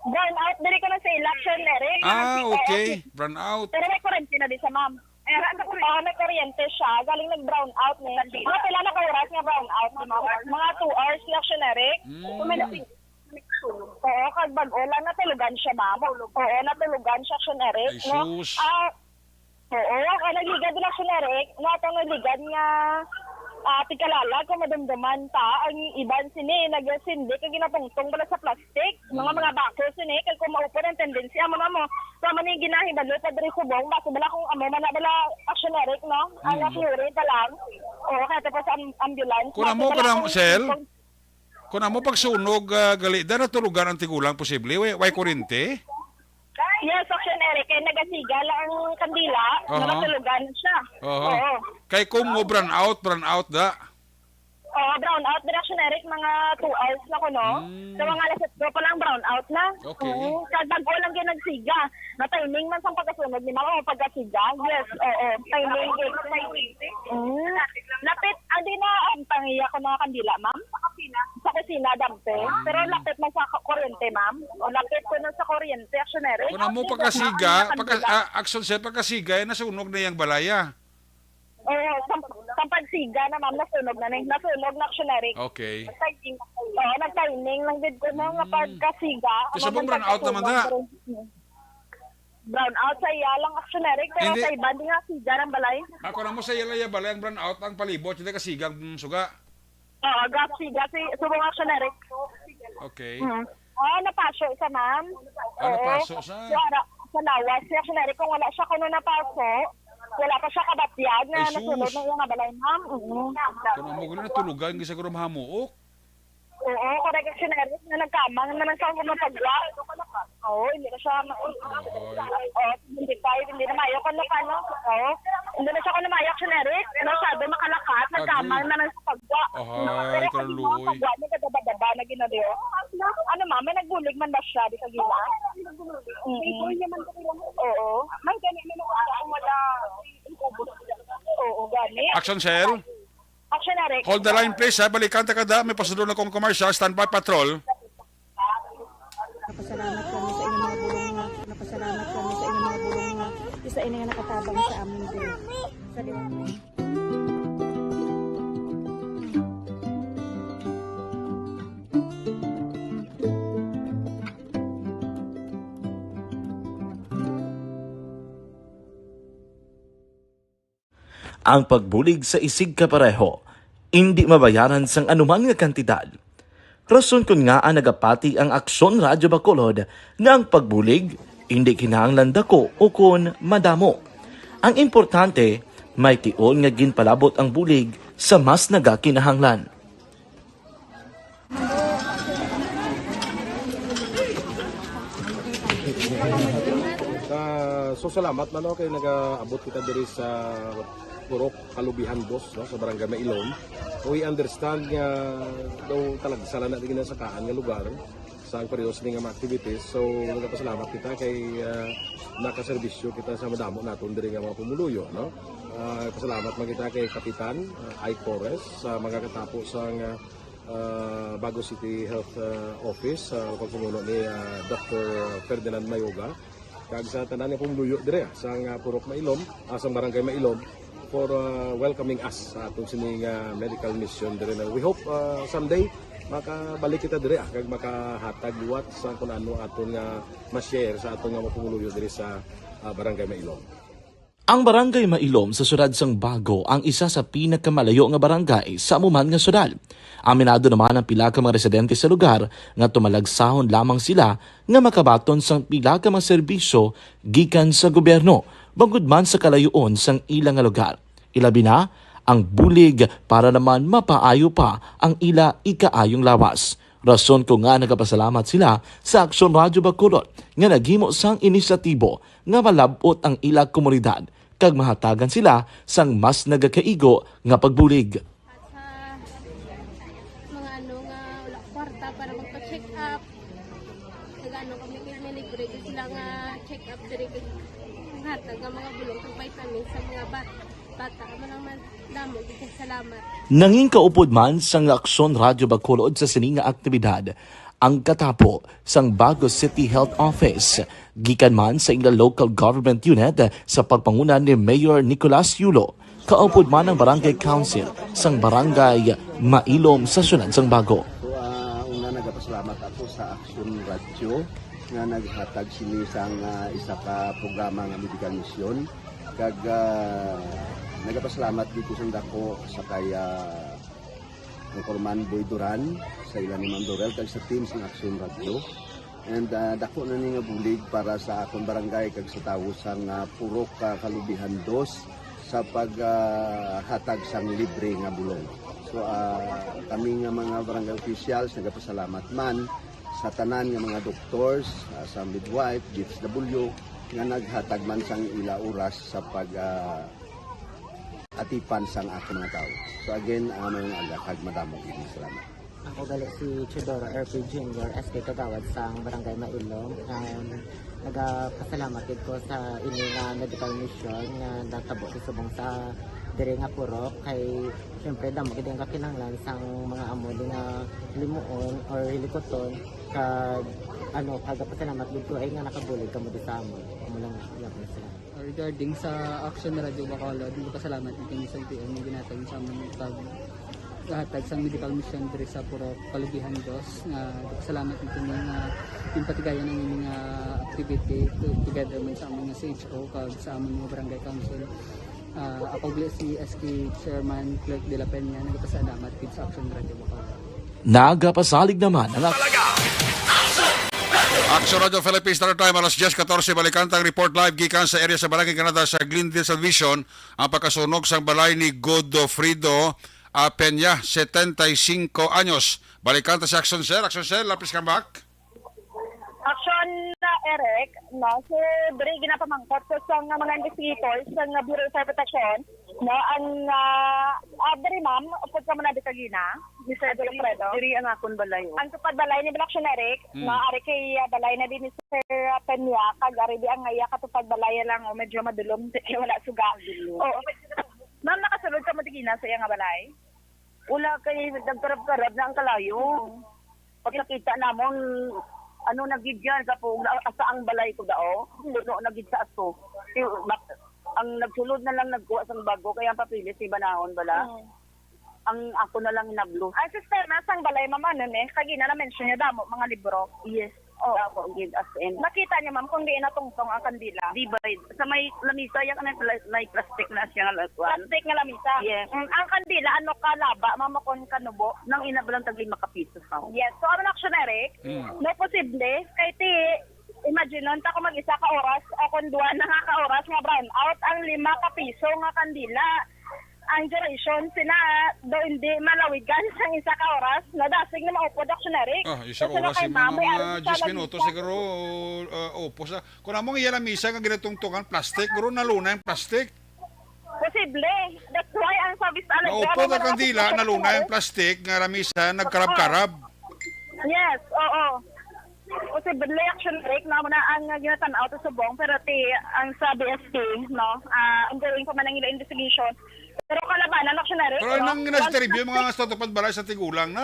Brown out, diri ko na sa election, Eric. Ah, Ang okay. C P S. Brown out. Pero may kurente na di sa ma'am. Ay, ara sa kuryente. Oo, may kuryente siya. Galing nag-brown out ni. Mga pila na ka oras nga brown out ni ma'am? Mga two hours na siya, Eric. Mm. Kung may napin-, oo, kag bag-o lang natulugan siya, ma'am. Oo, natulugan siya, Action Eric, Ay, no? sus. Ah, Oo, kay nagligad lang si Eric, nga atong nagligad nga, ah, tigkalalag kung madumduman ta, ang iban sini nagasindi kag ginatungtong bala sa plastic, mga, Mm. mga baso sini, kay kung maupod ang tendency, amo na mo. So, amo ni ginahibalo pa diri subong, basi bala kung amo man na bala Action Eric, no? Ang Mm. theory pa lang. Oo, kaya tapos ang ambulance, Kung basi amo bala ka na, kung Sel? kung Kung amo pagsunog, ah, gali, da natulugan ang tigulang posible? Way, way kuryente? Yes, Action Eric, kay nagasiga lang ang kandila, Aha. Nakatulugan siya. Aha. Oo. Kay kung mo brown out, brown out da. Oo, brown out, Direction Eric, mga two hours na kuno. Mm. Sa mga alas otso pa lang, brown out na. Okay. Oo, kag bag-o lang gyud nagsiga. Na-timing man sang pagkasunog ni ma'am, o pagkasiga. Yes, oo, timing gyud. Mm. Lapit, ang di na, ang pangiya ko na kandila, ma'am. Sa kusina, dampe. Mm. Pero lapit man sa kuryente, ma'am. O lapit ko na sa kuryente, Action Eric. Kung amo Di na pagkasiga, ma'am, pagka, kandila. Ah, Action Sir, pagkasiga, eh, nasunog na yang balaya. Oo, sa, sa pagsiga na, ma'am, nasunog na ni. Nasunog na, Action Eric. Okay. Nag-timing. Oo, nag-timing lang gid ko, no, nga Mm. pagkasiga. Kasi Amo man brown out naman pagkasunog, na. Pero, mm. Brown out sa iya lang, Action Eric, pero Hindi. sa iban, di nga siga ng balay. Ako na mo sa iya lang iya balay ang brown out, ang palibot, hindi kasiga ang suga. Oo, gapsiga si subong, Action Eric. Okay. Mm. Ah, napaso siya, ma'am. Ah, Oo. napaso siya. Wala, sa lawas, si Action Eric, kung wala siya kuno napaso, wala pa siya kabatyag nga Ay, nasulod sus. ng iyang balay, ma'am. Mm. Kung amo gani natulugan, gid siguro mahamuok. Oo, correct, Action Eric, na nagkamang naman sa mga pagwa. Oo, hindi na siya ma-, Oy. Oo, hindi pa, hindi na mayo kung paano. Oo, hindi na siya kung mayo, Action Eric. Masyado makalakat, nagkamang Agree. na lang sa pagwa. Ahay, Pero kung di mo kaluoy. pagwa, nagkadaba-daba na ginadyo. Ano, ma'am, may nagbulig man ba siya, di sa gila? Mm-mm. Oo. Man, gani, may nagkakaroon wala. Oo, gani. Action, sir. Action, Eric. Hold the line, please, ha. Balikan ta kada may pasudlo na kong commercial. Standby, patrol. Napasalamat kami sa inyong mga bulong nga, napasalamat kami sa inyong mga bulong nga isa ini nga nakatabang sa amon diri. Sa liwanag. Ang pagbulig sa isigkapareho indi mabayaran sang anuman nga kantidad. Rason kon ngaa nagapati ang Aksyon Radyo Bacolod nga ang pagbulig indi kinahanglan dako ukon madamo. Ang importante, may tion nga ginpalabot ang bulig sa mas nagakinahanglan. Ah, so, salamat man, no, kay nagaabot kita diri sa Purok Kalubihan Dos, no, sa Barangay Mailom. We understand nga daw talagsa lang na di ginasakaan nga lugar sa ang pareho sini nga mga activities. So, nagapasalamat kita kay, ah, nakaserbisyo kita sa madamo naton diri nga mga pumuluyo, no? Ah, pasalamat man kita kay Kapitan, ah, Ike Torres sa mga katapo sang, ah, ah, Bago City Health, ah, Office, sa pagpamuno ni, ah, Doctor Ferdinand Mayoga, kag sa tanan nga pumuluyo dire, ah, sang, ah, Purok Mailom, ah, sang Barangay Mailom, for, ah, welcoming us sa aton sini nga medical mission dire na. We hope, ah, someday makabalik kita dire, ah, kag makahatag liwat sa kung ano aton nga ma-share sa aton nga mga pumuluyo dire sa, ah, Barangay Mailom. Ang Barangay Mailom sa siyudad sang Bago ang isa sa pinakamalayo nga barangay sa amo man nga siyudad. Aminado naman ang pila ka mga residente sa lugar nga tumalagsahon lamang sila nga makabaton sang pila ka mga serbisyo gikan sa gobyerno, bangod man sa kalayoon sang ila nga lugar. Ilabi na ang bulig para naman mapaayo pa ang ila ikaayong lawas. Rason ko nga nagapasalamat sila sa Aksyon Radyo Bacolod nga naghimo sang inisyatibo nga malab-ot ang ila komunidad kag mahatagan sila sang mas nagakaigo nga pagbulig. At sa mga ano nga wala kwarta para magpa-check up, nag-ano kami, kaya may libre gyud sila nga check up diri, kag hatag nga mga bulong kag vitamins sa mga bat-, bata. Amo lang man, damo gyud kay salamat. Nangin kaupod man sang Aksyon Radyo Bacolod sa sini nga aktibidad ang katapo sang Bago City Health Office, gikan man sa ila local government unit sa pagpanguna ni Mayor Nicolas Yulo, kaupod man ang Barangay Council sang Barangay Mailom sa siyudad sang Bago. So, ah, una, nagapasalamat ako sa Aksyon Radyo nga naghatag sini sang, ah, isa ka programa nga medical mission. Kag, ah, nagapasalamat dito sa dako sa kay, ah, Anchorman Boy Duran, sa ila ni Ma'am Dorel, kag sa team sang Aksyon Radyo. And, ah, dako na ni nga bulig para sa akon barangay kag sa tawo sang, ah, Purok, ah, Kalubihan Dos sa pag, ah, hatag sang libre nga bulong. So, ah, kami nga mga barangay officials nagapasalamat man sa tanan nga mga doctors, ah, sa midwife, D S W, nga naghatag man sang ila oras sa pag, ah, atipan sang akon mga tawo. So again, ah, maayong aga kag madamo gid nga salamat. Ako gali si Teodoro R P Junior, S K Kagawad sang Barangay Mailong. Um, nagapasalamat gid ko sa ini nga medical mission nga natabo sa subong sa diri nga purok, kay siyempre damo gid ang kakinahanglan sang mga amo ni nga limuon or hilikuton, kag ano, kagapasalamat gid ko ay nga nakabulig kamo di sa amon. Amo lang, iya ko na sila. Regarding sa Action Radio Bacolod, nagpasalamat gid kami sa L T O nga ginhatag sa amon pag hatag sang medical mission diri sa Purok Kalugihan Dos, nga nagpasalamat gid kami nga ginpatigayon ang ining, ah, activity to-, together man sa amon nga C H O kag sa amon nga barangay council. Ah, ako gali si S K Chairman Clerk de la Peña, nagpasalamat gid sa Action Radio Bacolod. Nagapasalig naman ang Action Radio Philippines, Standard Time, alas diyes katorse. Balikan ta ang report live gikan sa area sa Barangay Granada sa Glendale Subdivision, ang pagkasunog sang balay ni Godofredo, ah, Peña, setenta y cinco anyos. Balikan ta si Action Sir. Action Sir, lapis kang back. Action na, Eric, no? So, diri ginapamangkot sa, sa mga investigators sa Bureau of Fire Protection, no? Ang, ah, ah, diri, ma'am, upod ka muna di kagina, Mister Alfredo. Diri ang akon balay, oh. Ang tupad balay ni Action Eric, Mm. no? Ari kay, ah, balay na din ni Sir Peña, kag ari di ang iya katupad balay lang, oh, medyo madulom, wala suga. Madulom. Oo. Ma'am, nakasulod ka mo di kagina sa iya nga balay? Wala, kay nagkarab-karab na ang kalayo. Pagkakita namon, ano na gid yan, kapag na-, asa ang balay ko dao, puno na gid sa aso. Yung bak-, ang nagsulod na lang nagkuha sang bago, kaya ang papilis ni banahon bala. Mm. Ang ako na lang hinablo. Ang sistema sang balay, ma'am, ano ni? Kagina na-mention niya damo, mga libro. Yes. Oh. Ako gid, as in. Nakita niyo, ma'am, kung diin natungtong ang kandila? Di ba, sa may lamisa, yan, may pla-, may plastic na siya nga kuwan. Plastic nga lamisa? Yes. Mm, ang kandila, ano ka laba, ma'am, o kung kanubo? Nang inablang tag lima ka piso sa. Yes. So, ano na, Action Eric? Mm. No, posible. Kay ti, imagine nun, ta kung mag-isa ka oras, o kung duwa na nga ka oras nga brown out, ang lima ka piso nga kandila. Ang duration sina do hindi malawigan sang isa ka oras, nadasig na maupod, Action Eric. Ah, isa ka oras, kay mga, mga diyes minutos siguro, ah, upos na. Kung amo ang iya lamisa nga ginatungtungan, plastic, guro, nalunay ang plastic. Posible. That's why ang sabi sa Alegre, naupod ang kandila, nalunay ang plastic nga lamisa, nagkarab-karab. Yes, oo. Posible, Action Eric, na muna ang, uh, ginatan-aw sa subong, pero ti, ang sa B S P, no, ah, ongoing pa man ang ila investigation. Pero kalabanan, Action Eric, pero no? Nang ginasiteribyo mga sa tupad balay sa tigulang na,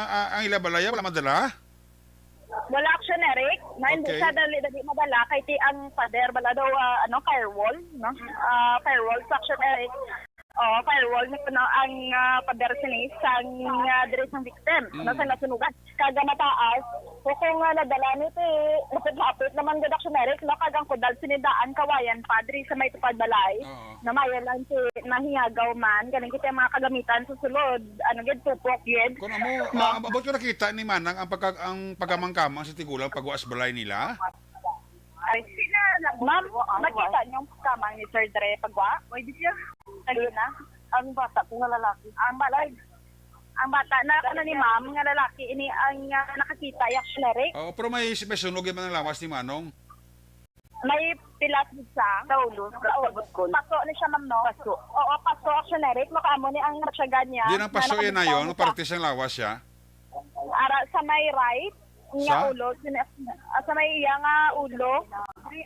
ah, ang ila balay, wala madala? Wala, Action Eric. Na hindi siya dali-dali madala kay ti ang pader bala daw, ah, ano, firewall, no? Ah, firewall sa, Action Eric. Oh, firewall ni kuno ang, ah, pader sini sang, ah, diri sang victim, no, sa nasunugan. Kaga mataas, o kung, ah, nadala ni ti lapit-lapit naman gud, Action Eric, no, kag ang kudal sini daan kawayan pa diri sa may tupad balay. Oo. Na mayo lang si nahingagaw man, galing kita mga kagamitan sa sulod, ano gid, tupok gid. Kung amo, ah, abot ko nakita ni Manang ang pagka-, ang pagkamangkamang sa tigulang pagwaas balay nila. Ay, ma'am, nakita niyo ang kamang ni Sir Dre pagwa? Pwede siya. Kagina. Ang bata ko nga lalaki. Ang balay. Ang bata na, ano, ni ma'am, nga lalaki, ini ang, ah, nakakita, Action Eric. Oo, pero may, may sunog yung mga lawas ni Manong. May pilas gid sa, sa ulo, sa ulo. Paso ni siya, ma'am, no? Paso. Oo, paso, Action Eric, makaamo ni ang natsyagan niya. Di nang paso yan na yun, parte siyang lawas siya. Ara sa may right nga ulo, sini-, ah, sa may iya nga ulo,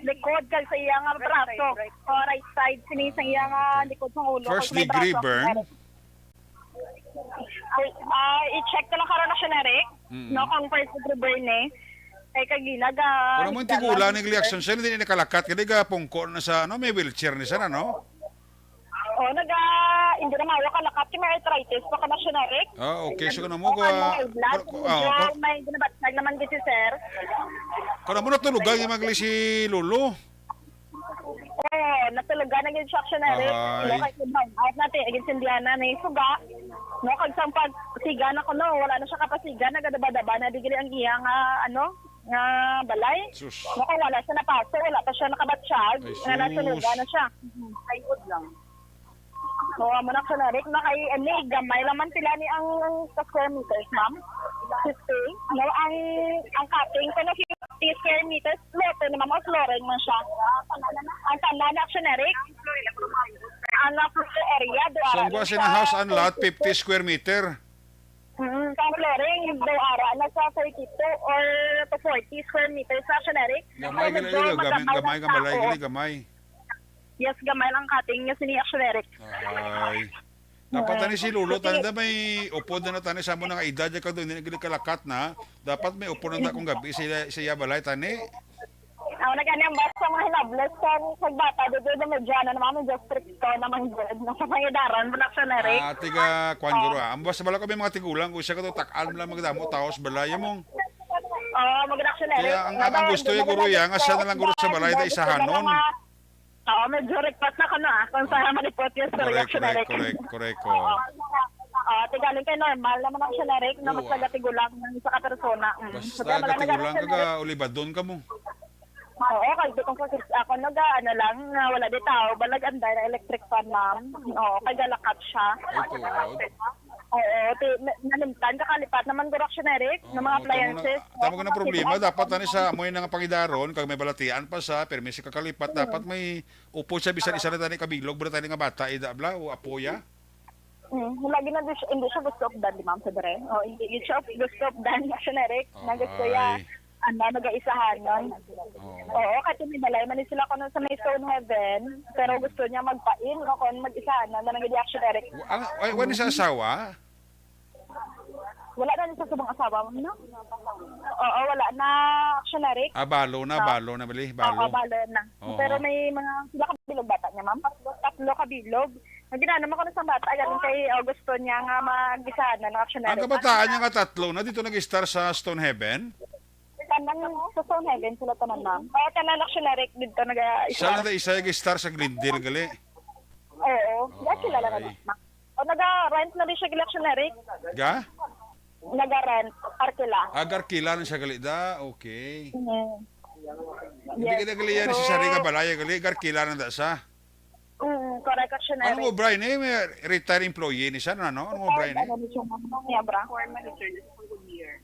likod kag sa iya nga braso. O, right side, sini sa iya nga likod sang ulo, kag sa may braso. First degree burn? Ay, ah, i-check ko lang karon, Action Eric. Mm. No, kung first degree burn eh. Kay kagina ga-, wala mo yung tigulang ni Action Sir, hindi na nakalakat, hindi ga pungko na sa, ano, may wheelchair ni sana, no? Oh, naga, hindi na mayo kalakat, kay may arthritis pa ka, Action Eric. Ah, okay. So, ano mo, ano, ga-, high blood, kung, ah, medyo kung may ginabatnag naman gid si sir. Kung amo natulugan, yung magli si Lolo. Oh, natulugan na gid siya, Action Eric. Ay. Wala kay kibang. Out natin, agad sindihan na ni suga. No, kag sang pagsiga na ko, no, wala na siya kapasiga, nagadaba-daba na digili ang iya nga, ano, nga balay. Sus. No, kung wala siya napaso, wala pa siya nakabatsyag, ay, nga sus, natulugan na siya. Mhm. Ay, good lang. So, amo na, Action Eric, na kay, eh, gamay lang man sila ni ang, ang sa square meters, ma'am. Fifty. No, ang, ang cutting, kuno fifty square meters, lote ni ma'am, o flooring man siya. Ang tanan na, Action Eric. nga floor area, do So, ara ang kuha lang siya sa house and lot, fifty square meter. Mm, ang flooring, do ara na sa thirty-two or to forty square meters sa generic. Gamay Pero gali, medyo gali, gamay, magamay gamay lang ang balay, tao. Gali, gamay. Yes, gamay lang cutting niya sini, Action Eric. Ay. Dapat tani si Lolo, tani na may upod na na tani sa amo nga edad, ya ka doon, hindi na gili kalakat na. Dapat may upod na na kung gabi sa iya, sa iya balay, tani. Ako na gani ang bata sa mga hinables sa, sa bata, dito na medyo ano naman, medyo stricto naman dyan. Nasa pangidaran mo na, Action Eric. Ah, tiga, kwan, guro, ah. Ang basta bala ko may mga tigulang, kung siya ka to, takaan lang magdamo, taos, balay, mo. Oo, mag-reaction, Eric. Kaya ang, ang, ang gusto niya, guro, ya, nga siya na lang, guro, sa balay, da isahanon. Oo, medyo request na ko, no, ah, kung sa malipot yung sa Correct, reaction, correct, Eric. Correct, correct, Oo. oo. Oo, tigaling kay normal naman ang generic na mas Oo, ah. Nagatigulang ng isa ka persona. Mm. Basta Kaya maganda gatigulang ka, ka, ulibadon ka mo. Oo, kay di kung kasi ako naga, ano lang, na wala di tao, balag anday na electric fan, ma'am. Oo, kay galakat siya. Ay, tuod. Oo, ti, na, nalimtan ka kalipat naman, guro, action, Eric, Oo, ng mga tamo na, appliances. Tamo ka na problema, dapat ani sa amo yung nga pangidaron, kag may balatian pa sa, permi si kakalipat, dapat may Upo siya, bisan isa na tani kabilog, bro, tani nga bata, ida, bla, o apo, ya? Mm, lagi na di siya, hindi siya gusto updan, di, ma'am, sa dire. O, hindi, hindi siya gusto updan, action, Eric, na gusto ya, Ay. ano, nag-aisahanon. Oo. Oo, kasi may balay man ni sila kuno sa may Stone Heaven, pero gusto niya magpain, o kung mag-isahanon, na nag-action, Eric. Wa-, ang, ay, wala siya asawa? Wala na ni sa subong asawa, ma'am, no? Oo, wala na, action, Eric. Ah, balo na, Ah. balo na, bali, Oo, balo. balo na. Oo. Pero may mga, sila kabilog bata niya, ma'am? Tatlo kabilog. Ang ginano man ko na sa bata, galing kay Augusto niya nga mag-isa na ng action, Ang Eric. kabataan niya nga tatlo na dito nag-star sa Stone Heaven? Tanan sa Stone Heaven sila tanan, ma'am. Oo, tanan, action, Eric, dito nag-isa. Siya lang na isa yung star sa Glendale, gali. Oo, ya, kilala na Ay. na. O, naga-rent na rin siya, action, Eric. Ga? Naga-rent, arkila. Ah, arkila na siya gali da. Okay. Mm. Hindi Yes. ka gali yan si So, Sari nga balay, gali, arkila na da sa. Mm, correct, action, Ano Eric. mo, Brian, eh? May retired employee ni siya, ano? Ano mo, Brian, eh? Ano ni siya, ma'am? Niya, bra?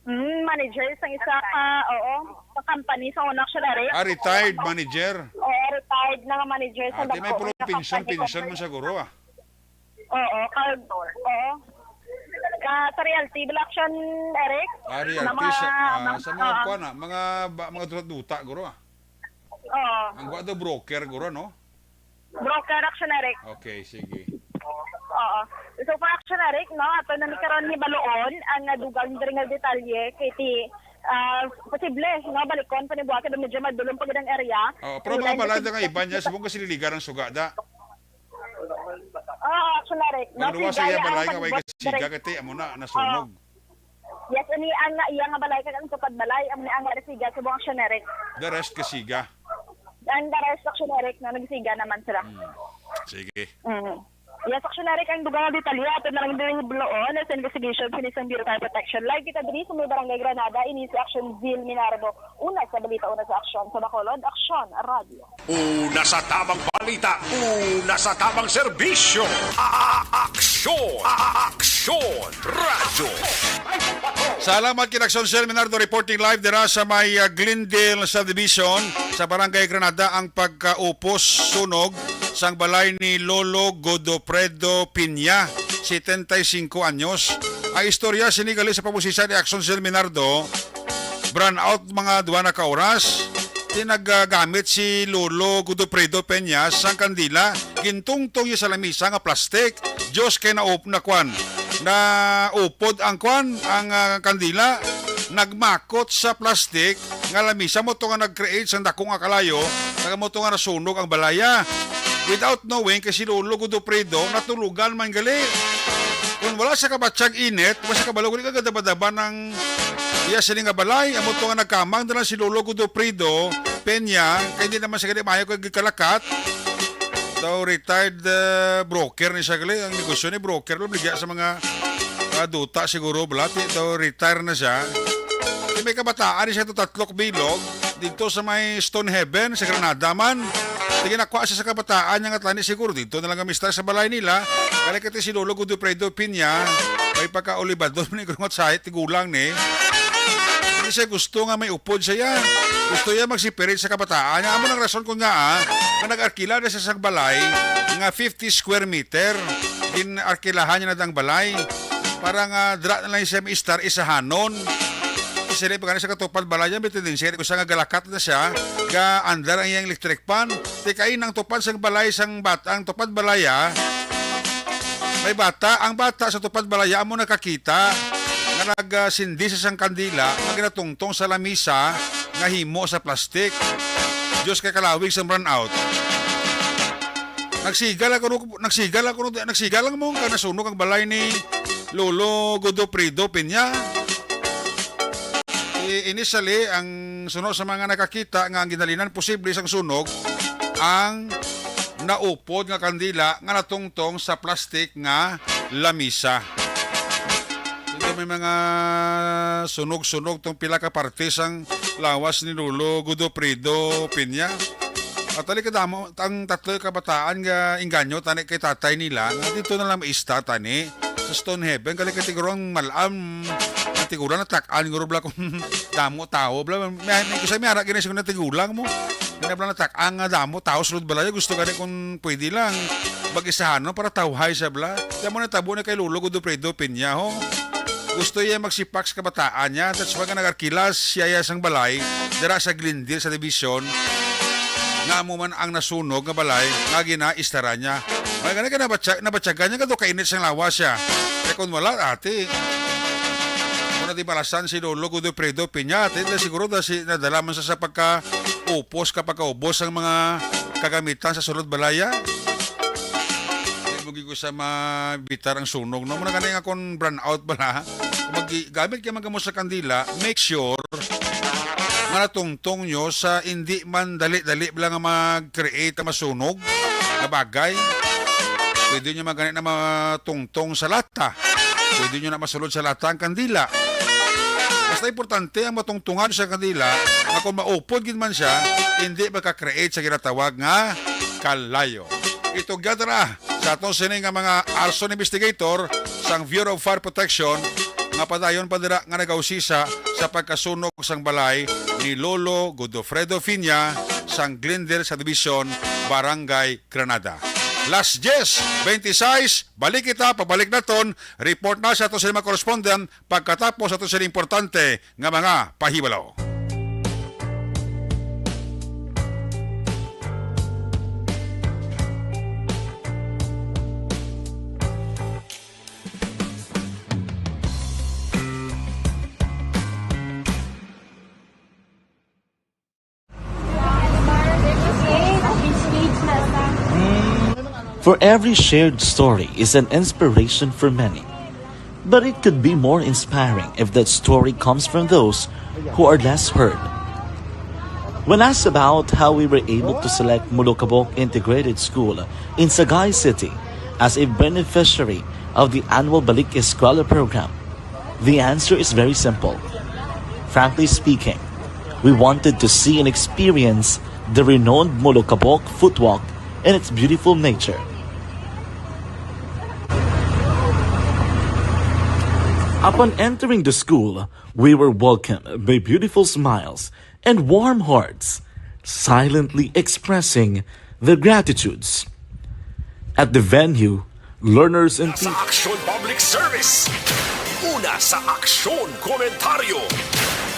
Mm, manager sa isa ka, oo, sa company sa una, action, Eric. Ah, retired manager. Oo, retired na nga manager sa Ah, di may dako puro nga pension, company, pension man company. siguro, ah. Oo, kag, oo. Ka, sa realty, bala, action, Eric? Ah, realty, Na mga, sa, ah, mga, sa mga oo. kuwan, ah, mga, ba, mga duta-duta, guro, ah. Oo. Ang kuwan daw, broker, guro, no? Broker, action, Eric. Okay, sige. Oo. So, for action, Eric, no, ato na ni karon ni Baloon, ang, ah, dugang diri nga detalye, kay ti, ah, posible, no, balikon pa ni buwak, kay medyo madulom pa gid ang area. Oo, pero Ang mga ilan balay kasi na nga iban niya, subong kasi liligar ang suga, da. Ah, action, Eric. No, Magluwas sa siya iya ang balay nga way pagbuhat kasiga, direct. Kati, amo na, nasunog. Oo. Yes, ini ang na iya nga balay, kag ang tupad balay, amo ni ang nasiga, subong, action, Eric. The rest kasiga. Ang the rest, action, Eric, na nagsiga naman sila. Hmm. Sige. Mm. Yes, action, Eric, ang dugang nga detalye, ato na lang diri buloon, as investigation, sinisang Bureau of Fire Protection. Live kita diri sa may Barangay Granada, ini si Action Zil Minardo. Una sa balita, una sa aksyon, sa Bacolod, Aksyon Radio. Una sa tamang balita, una sa tamang serbisyo. A-, a-, aksyon, a-, a-, aksyon, radyo. Salamat kay Aksyon Sir Minardo, reporting live dira sa may, ah, Glendale Subdivision sa Barangay Granada ang pagkaupos sunog sang balay ni Lolo Godofredo Piña, setenta y cinco anyos. Ang istorya sini gali sa pamosisa ni Aksyon Sir Minardo, brownout mga duha na ka oras. Ti nagagamit si Lolo Godofredo Peña sang kandila, gintungtong niya sa lamisa nga plastic. Diyos, kay naup-, na kwan, naupod ang kwan, ang, ah, kandila, nagmakot sa plastic nga lamisa, mo to nga nag-create sang dako nga kalayo, kag mo to nga nasunog ang balaya. Without knowing, kay si Lolo Godofredo natulugan man gali. Kung wala sa kabatyag init, wala sa kabalo, wala ka gadaba-daba ng iya sini nga balay. Amo to nga nagkamang na lang si Lolo Godofredo Peña, kay hindi naman siya gali maayo kag gikalakat. Daw retired, uh, broker ni siya gali. Ang negosyo ni broker, lumligya sa mga, uh, duta siguro, balati. Daw retire na siya. Kay may kabataan ni siya to, tatlo ka bilog, dito sa may Stone Heaven, sa Granada man. Ti ginakuha siya sa kabataan niya nga tani siguro dito na lang gamistar sa balay nila. Kali kati si Lolo Godofredo Piña, may pagkaulibador ni Grungot Sahit, tigulang ni. Di siya gusto nga may upod siya. Gusto niya mag-separate sa kabataan niya. Amo nang rason kung nga, ah, nga nag-arkila na siya sa balay nga fifty square meter. Gin-arkilahan niya na ang balay. Para nga dira na lang siya maistar isahanon. Kasi dili pa gani sa katupad balay niya, may tendency usa nga galakat na siya, ga-andar ang iyang electric fan. Ti kay nang tupad sang balay sang bata, ang tupad balaya, may bata, ang bata sa tupad balaya amo nakakita nga nagsindi sa sang kandila nga ginatungtong sa lamisa nga himo sa plastik. Diyos kay kalawig sang brownout. Nagsiga lang kuno, nagsiga lang kuno, nagsiga lang mo kay nasunog ang balay ni Lolo Godofredo Peña. I-, initially, ang suno sa mga nakakita nga ang ginhalinan posible sang sunog ang naupod nga kandila nga natungtong sa plastik nga lamisa. Dito may mga sunog-sunog tong pila ka parte sang lawas ni Lolo Godofredo Peña. At tali kadamo ang tatlo ka kabataan nga inganyo tani kay tatay nila nga dito na lang maista tani sa Stone Heaven. Kali kay tigulang malam, ang tigulang natak-an guro bala kung damo tao bala. May, may, kasi may ara gini siya natigulang mo. May bala natak-an nga damo tao sulod balay. Gusto gani kung pwede lang mag-isahan, no, para tawhay siya bala. Kaya mo natabo na kay Lolo Godofredo Peña, ho. Gusto iya magsipak sa kabataan niya. That's why nga nag-arkilas siya iya sang balay dira sa Glendale sa Division, nga amo man ang nasunog nga balay nga ginaistaran niya. May gani ka nabatya-, nabatyagan niya kadto kainit sang lawas siya. Kaya kung wala, ati, kung na di balasan si Lolo Godofredo Peña, ati, na siguro na si, nadala man sa, sa pagka-upos, kapagkaubos ang mga kagamitan sa sulod balaya. Di mo gid ko sa mabitar ang sunog, no? Muna gani nga kung brownout bala, kung maggamit ka man kamo sa kandila, make sure nga natungtong nyo sa hindi man dali-dali lang nga mag-create ang masunog nga bagay. Pwede nyo man gani na matungtong sa lata. Pwede nyo na masulod sa lata ang kandila. Basta importante ang matungtungan sa kandila nga kung maupod gid man siya, hindi maka-create sa ginatawag nga kalayo. Itugyan ta na sa aton sini nga mga arson investigator sang Bureau of Fire Protection nga padayon pa dira nga nagausisa sa pagkasunog sang balay ni Lolo Godofredo Fiña sang Glendale Subdivision, Barangay Granada. Las diez veintiséis, balik kita, pabalik naton, report na sa aton sini mga correspondent pagkatapos aton sini importante nga mga pahibalo. For every shared story is an inspiration for many. But it could be more inspiring if that story comes from those who are less heard. When asked about how we were able to select Molokabok Integrated School in Sagay City as a beneficiary of the annual Balik Eskwela program, the answer is very simple. Frankly speaking, we wanted to see and experience the renowned Molokabok footwalk and its beautiful nature. Upon entering the school, we were welcomed by beautiful smiles and warm hearts, silently expressing their gratitudes. At the venue, learners and teachers. Sa Aksyon Public Service. Una sa aksyon, komentaryo.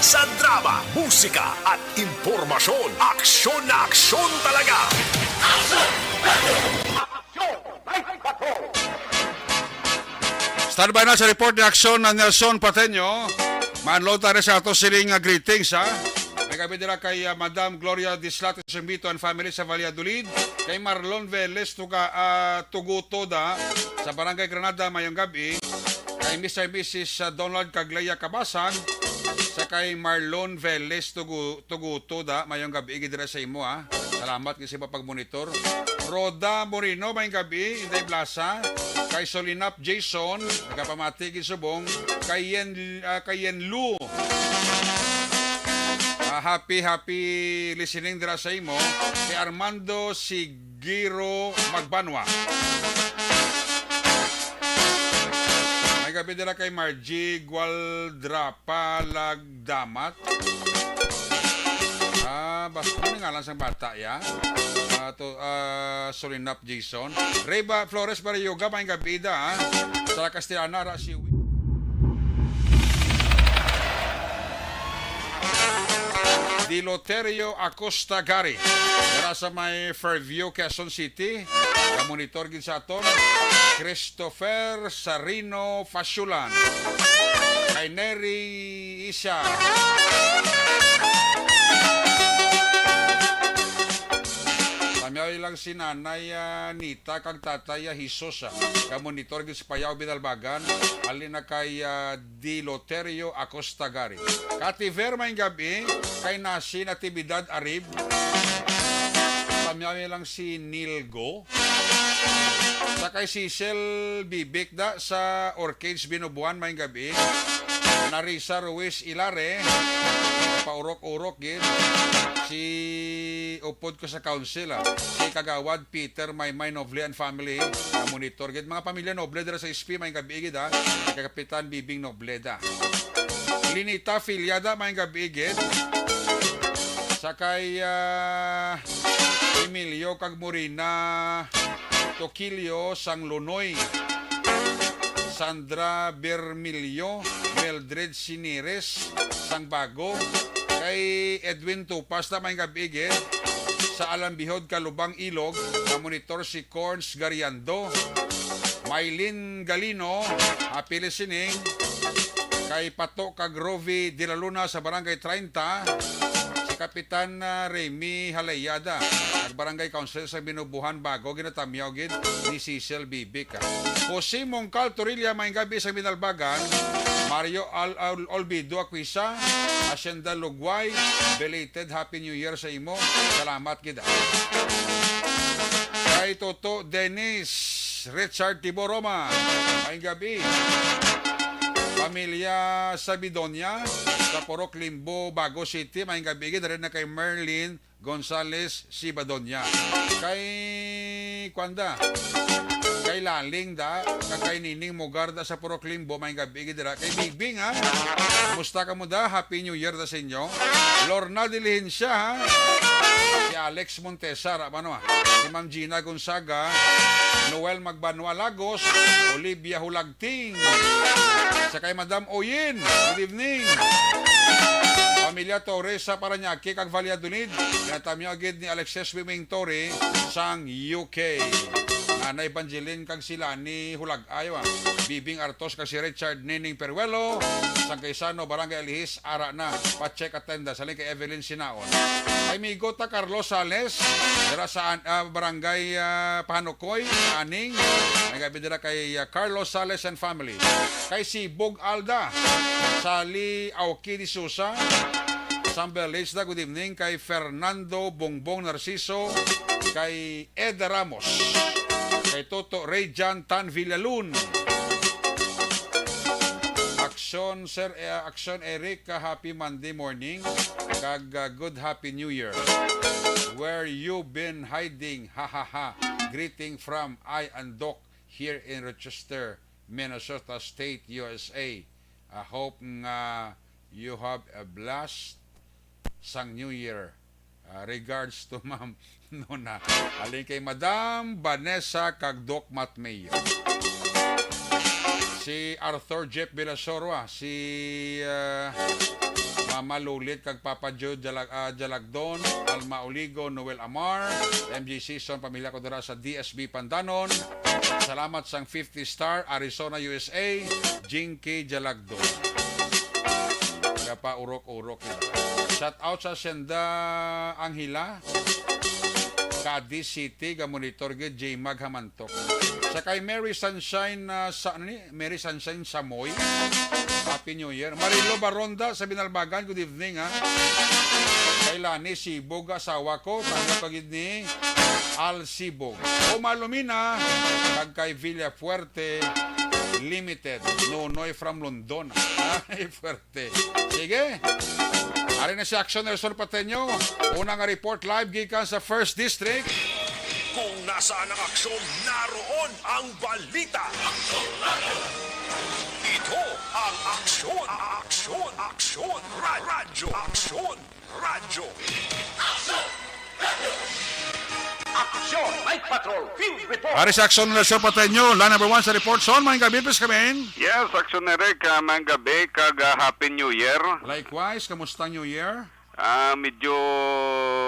Sa drama, musika, at impormasyon. Aksyon na aksyon talaga. Standby na sa report ni Aksyon na Nelson Pateño. Maanlod tayo sa ato siling, ah, greetings, ha? May gabi nila kay, ah, Madam Gloria Dislate Sumbito and family sa Valladolid. Kay Marlon Velez Tuga, ah, Tugutoda sa Barangay Granada, mayong gabi. Kay Mister and Missus, ah, Donald Caglaya Cabasag, sa kay Marlon Velez Tugu-, Tugutoda, mayong gabi gid dira sa imo, ha. Salamat gid sa pagmonitor. Roda Moreno, mayong gabi, Inday Blasa. Kay Solinap Jason, nagapamati gid subong. Kay Yen, ah, kay Yen Lu. Ah, happy, happy listening dira sa imo. Kay Armando Sigiro Magbanwa. May Gabi dira kay Margie Gualdrapa Lagdamat. Ah, basta ano nga lang sang bata, ya? Ah, to, ah, Sulinap Jason. Reba Flores Barayuga, maayong gabi da, ha? Sa Castellana, ra si Diloterio Acosta Gari. Dira sa may Fairview, Quezon City. Kamonitor gid sa aton. Christopher Sarino Fasulan. Kay Neri Isa. Tamyaw lang si Nanay, ah, Nita kag Tatay, ah, Jesus, ah. Kamonitor gid sa Payao, Binalbagan. Alin na kay, ah, Di Loterio Acosta Gari. Kativer, maayong gabi. Kay Nasi Natividad Arib. Tamyaw lang si Nilgo. Sa kay Cecil Bibik da sa Orchids Binubuan, maayong gabi. Narisa Ruiz Ilare, paurok-urok gid. Si upod ko sa council, ah. Si Kagawad Peter Maymay Noble and family, na monitor gid. Mga pamilya Noble dira sa S P, maayong gabi gid, ah. Kay Kapitan Bibing Noble da. Linita Filiada, maayong gabi gid. Sa kay, ah, Emilio kag Morina Toquillo sang Lunoy, Sandra Bermilio, Mildred Sinires sang Bago, kay Edwin Tupas na, maayong gabi gid, sa Alambihod, Kalubang, Ilog, na monitor si Corns Gariando, Mylene Galino, happy listening, kay Pato kag Rovi de la Luna sa Barangay treinta, si Kapitan, ah, Remy Halayada, nag Barangay Council sa Binubuhan Bago, ginatamyaw gid ni Cecil Bibic, ah. Jose Mongcal Torilla, maayong gabi sa Binalbagan, Mario Al-, Al-, Olvido Aquisa, Hacienda Lugway, belated Happy New Year sa imo. Salamat gid, ah. Kay Toto Dennis Richard Tiboroma, maayong gabi. Pamilya Sabidonia, sa Purok Limbo, Bago City, maayong gabi gid. Diri na kay Merlin Gonzales Sibadonia. Kay, kuan da, kay Laling da, kag kay Nining Mugar da sa Purok Limbo, maayong gabi gid dira. Kay Bigbing, ha? Kumusta kamo da? Happy New Year da sa inyo. Lorna Diligencia, ha? Si Alex Montesa, ra, ano, ha? Si Ma'am Gina Gonzaga, Noel Magbanua Lagos, Olivia Hulagting. Sa kay Madam Oyen, good evening. Pamilya Torres sa Parañaque kag Valladolid. Ginatamyaw gid ni Alexis Miming Torre sang U K. Nanay Evangeline kag si Lani Hulagay, ah. Bibing Artos kag si Richard Nining Peruelo, sang Gaisano, Barangay Alihis, ara na, pa-check attendance. Halin kay Evelyn Sinaon. Kay Migo ta Carlos Sales, dira sa an-, ah, Barangay, ah, Pahanukoy, Aning. Maayong gabi dira kay, ah, Carlos Sales and family. Kay Sibog Alda, Sally Aoki de Sousa, Sambel Lechda, good evening. Kay Fernando Bongbong Narciso, kay Eda Ramos, kay Toto Rayjan Tan Villalun. Aksyon, Sir, eh, Aksyon Eric, ah, happy Monday morning, kag, ah, good happy New Year. Where you been hiding? Ha, ha, ha. Greeting from I and Doc here in Rochester, Minnesota State, U S A. I hope nga you have a blast sang New Year. Ah, regards to Ma'am Nona. Halin kay Madam Vanessa kag Doc Matmeo. Si Arthur Jeff Villasorua, si, ah, Mama Lulit kag Papa Joe Jalag-, ah, Jalagdon, Alma Oligo, Noel Amar, M J Season, pamilya ko dira sa D S B Pandanon. Salamat sang fifty star, Arizona, U S A, Jinky Jalagdon. Kapa urok-urok. Shout out sa Senda Angela, Cadiz City, ga-monitor gid, J Mag Hamantok. Sa kay Mary Sunshine, ah, sa, ano ni? Mary Sunshine Samoy. Happy New Year. Marilo Baronda sa Binalbagan, good evening, ha. Kay Lani Sibog, asawa ko, tanda pa gid ni Al Sibog. Uma Lumina, kag kay Villafuerte Limited. Nonoy from London. Ay, fuerte. Sige. Ari na si Aksyon Nelson Pateño. Una nga report live gikan sa First District. Kung nasaan ang aksyon, naroon ang balita. Ito ang Aksyon, Aksyon, Aksyon, Ra- Radyo, Aksyon, Radyo. Aksyon! Radyo! Aksyon! Night Patrol Field Report! Ari sa Aksyon, Radyo Patenyo, line number one sa report. Son, maayong gabi, please come in. Yes, Aksyon Eric, ah, maayong gabi, kag, ah, Happy New Year. Likewise, kamusta ang New Year? Ah, medyo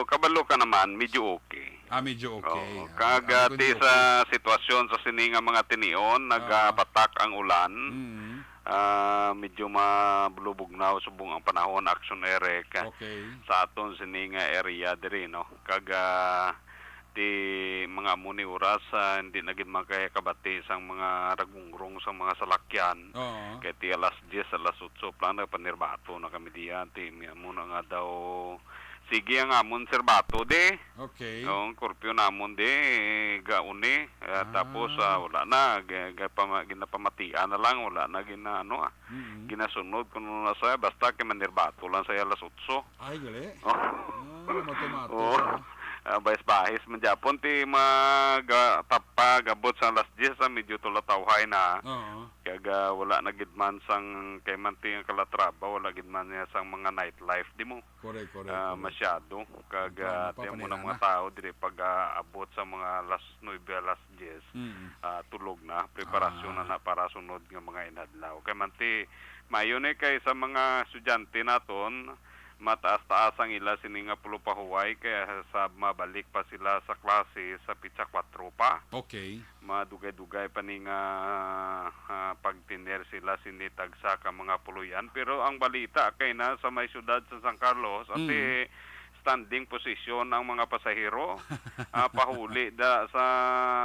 kabalo ka naman, medyo okay. Ah, medyo okay. Oo, ah, kag, ah, ti sa sitwasyon sa sini nga mga tinion, nagapatak ang ulan. Mm. Ah, medyo mabulubugnaw subong ang panahon, Action Eric, ah, okay, sa aton sini nga area diri, no? Kag, ah, ti mga amo ni oras, ah, hindi na gid man kaya kabati sang mga ragungrong sang mga salakyan. Oo. Kay ti alas diyes, alas otso pa lang, nagpanirbato na kami diyan. Ti amo na nga daw, sige ang amon sirbato, di. Okay. Ang kurpyo namon, di, gauni. Ah, ah, tapos, ah, wala na. Ga-, ga-, pama-, ginapamatian na lang, wala na gina-, ano, ah, mm-hmm, ginasunod kung ano na sa, basta kay manirbato lang sa alas otso. Ay, gali. Oh. Ah, mato-mato. Oo. Ah, bahis-bahis man gyapon ti mag, ah, tapag abot sa alas diyes, ah, medyo tulatawhay na. Oo. Kag, ah, wala na gid man sang kay man ti ang Calatrava, wala gid man niya sang mga nightlife, di mo? Correct, correct, ah, correct. Masyado. Kag, ah, ti amo na mga tao diri pag, ah, abot sa mga alas nuebe, alas diyes, mm, ah, tulog na. Preparasyon na, ah, na para sunod nga mga inadlaw. Kay man ti, maayo ni kay sa mga estudyante naton, mataas-taas ang ila sini nga pulupahuway, kaya sa mabalik pa sila sa klase sa pitsa kuwatro pa. Okay. Madugay-dugay pa ni nga, ah, pagtener sila sini tagsa ka mga puloy-an. Pero ang balita kay na sa may siyudad sa San Carlos, mm, ati standing position ang mga pasahero, ah, pahuli da sa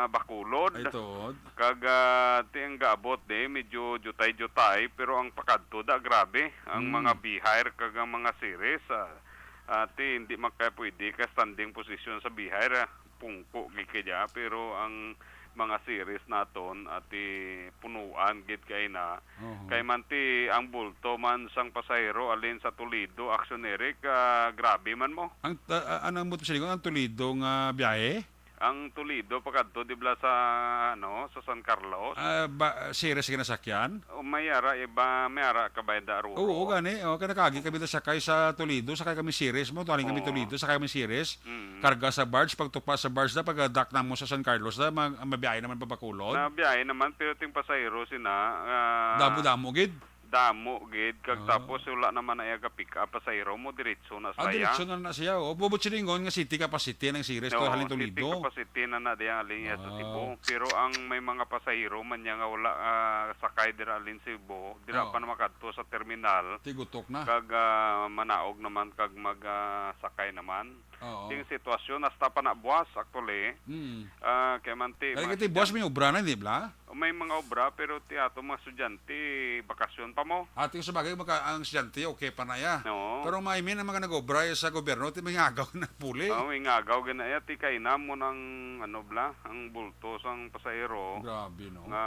Bacolod. Ay, tuod. Kag, ah, ti ang gaabot di, medyo jutay-jutay, pero ang pakadto da, grabe. Ang, mm, mga Beehive kag ang mga Ceres, ah, ah, ti hindi man kaya pwede ka standing position sa Beehive, ah, pungko gid kaya, pero ang mga Ceres naton, ah, ti punuan gid kay na. Oho. Kay man ti ang bulto man sang pasahero alin sa Toledo, Action Eric, ah, grabe man mo. Ang, ah, ah, ano mo to silingon, ang Toledo nga biyahe? Ang Toledo pakadto, di bala, sa, ano, sa San Carlos? Ah, ba, Ceres ginasakyan? O, may ara, iba, may ara ka ba da ruto? Oo, gani. O, kaya nakagi kami da sakay sa Toledo, sakay kami Ceres mo, tuwali kami, oo, Toledo, sakay kami Ceres. Mm. Karga sa barge, pagtupa sa barge na, pag-dock na mo sa San Carlos na, mag-, mabiyahe naman pa Bacolod. Nabiyahe naman, pero ting pasahero sina, ah, damo-damo gid. Damo gid, kag, ah, tapos wala naman na iya ga-pick up, pasahero mo, diretso na, ah, sa iya. Diretso na na siya, oh. Bubot silingon nga city capacity ng Ceres to, oo, halin Toledo. City capacity na na diya ang linya sa, ah, Cebu. Pero ang may mga pasahero man niya nga wala, ah, sakay dira halin Cebu, dira, oo, pa na makadto sa terminal. Tigutok na. Kag, ah, manaog naman kag mag, ah, sakay naman. Oo. Ting sitwasyon, hasta pa na buwas, actually. Mm. Ah, kay man ti, ay, mga kay ti buwas estudyante, may obra na, di ba? May mga obra, pero ti ato mga estudyante, bakasyon pa mo. Ah, ting sa bagay, maka-, ang estudyante, okay pa na ya. Oo. Pero may, may na mga nag-obra ya sa gobyerno, ti may ngagaw na puli. Oo, may ngagaw gina ya, ti kay na mo ng, ano bla, ang bulto sang pasahero. Grabe, no? Nga,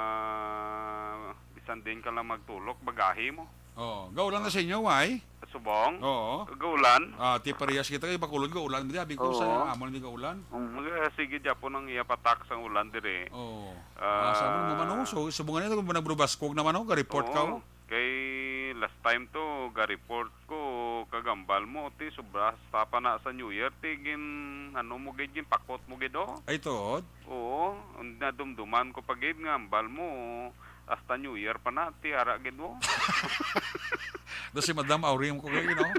bisan din ka lang magtulok, bagahe mo. Oo. Gaulan na sa inyo, why? Subong? Oo. Gaulan? Ah, ti parehas kita kay Bacolod, gaulan. Di, abi ko, oo, sa amon, di gaulan. Um, mga sige, Japon ang iya patak sang ulan dire. Oo. Ah, ah, sa amon naman, oh. So, subong nga nito, kung nagburubaskog naman, oh, ga-report ka, oo, oh. Kay last time to, ga-report ko, kagambal mo, ti, sobra, sa pa na sa New Year, ti, gin, ano mo gid, gin pakot mo gid, oh. Ay, tuod? Oo, nadumduman ko pa gid nga ambal mo, hasta New Year pa na, ti ara gid mo. Do si Madam Auring ko kayo, no?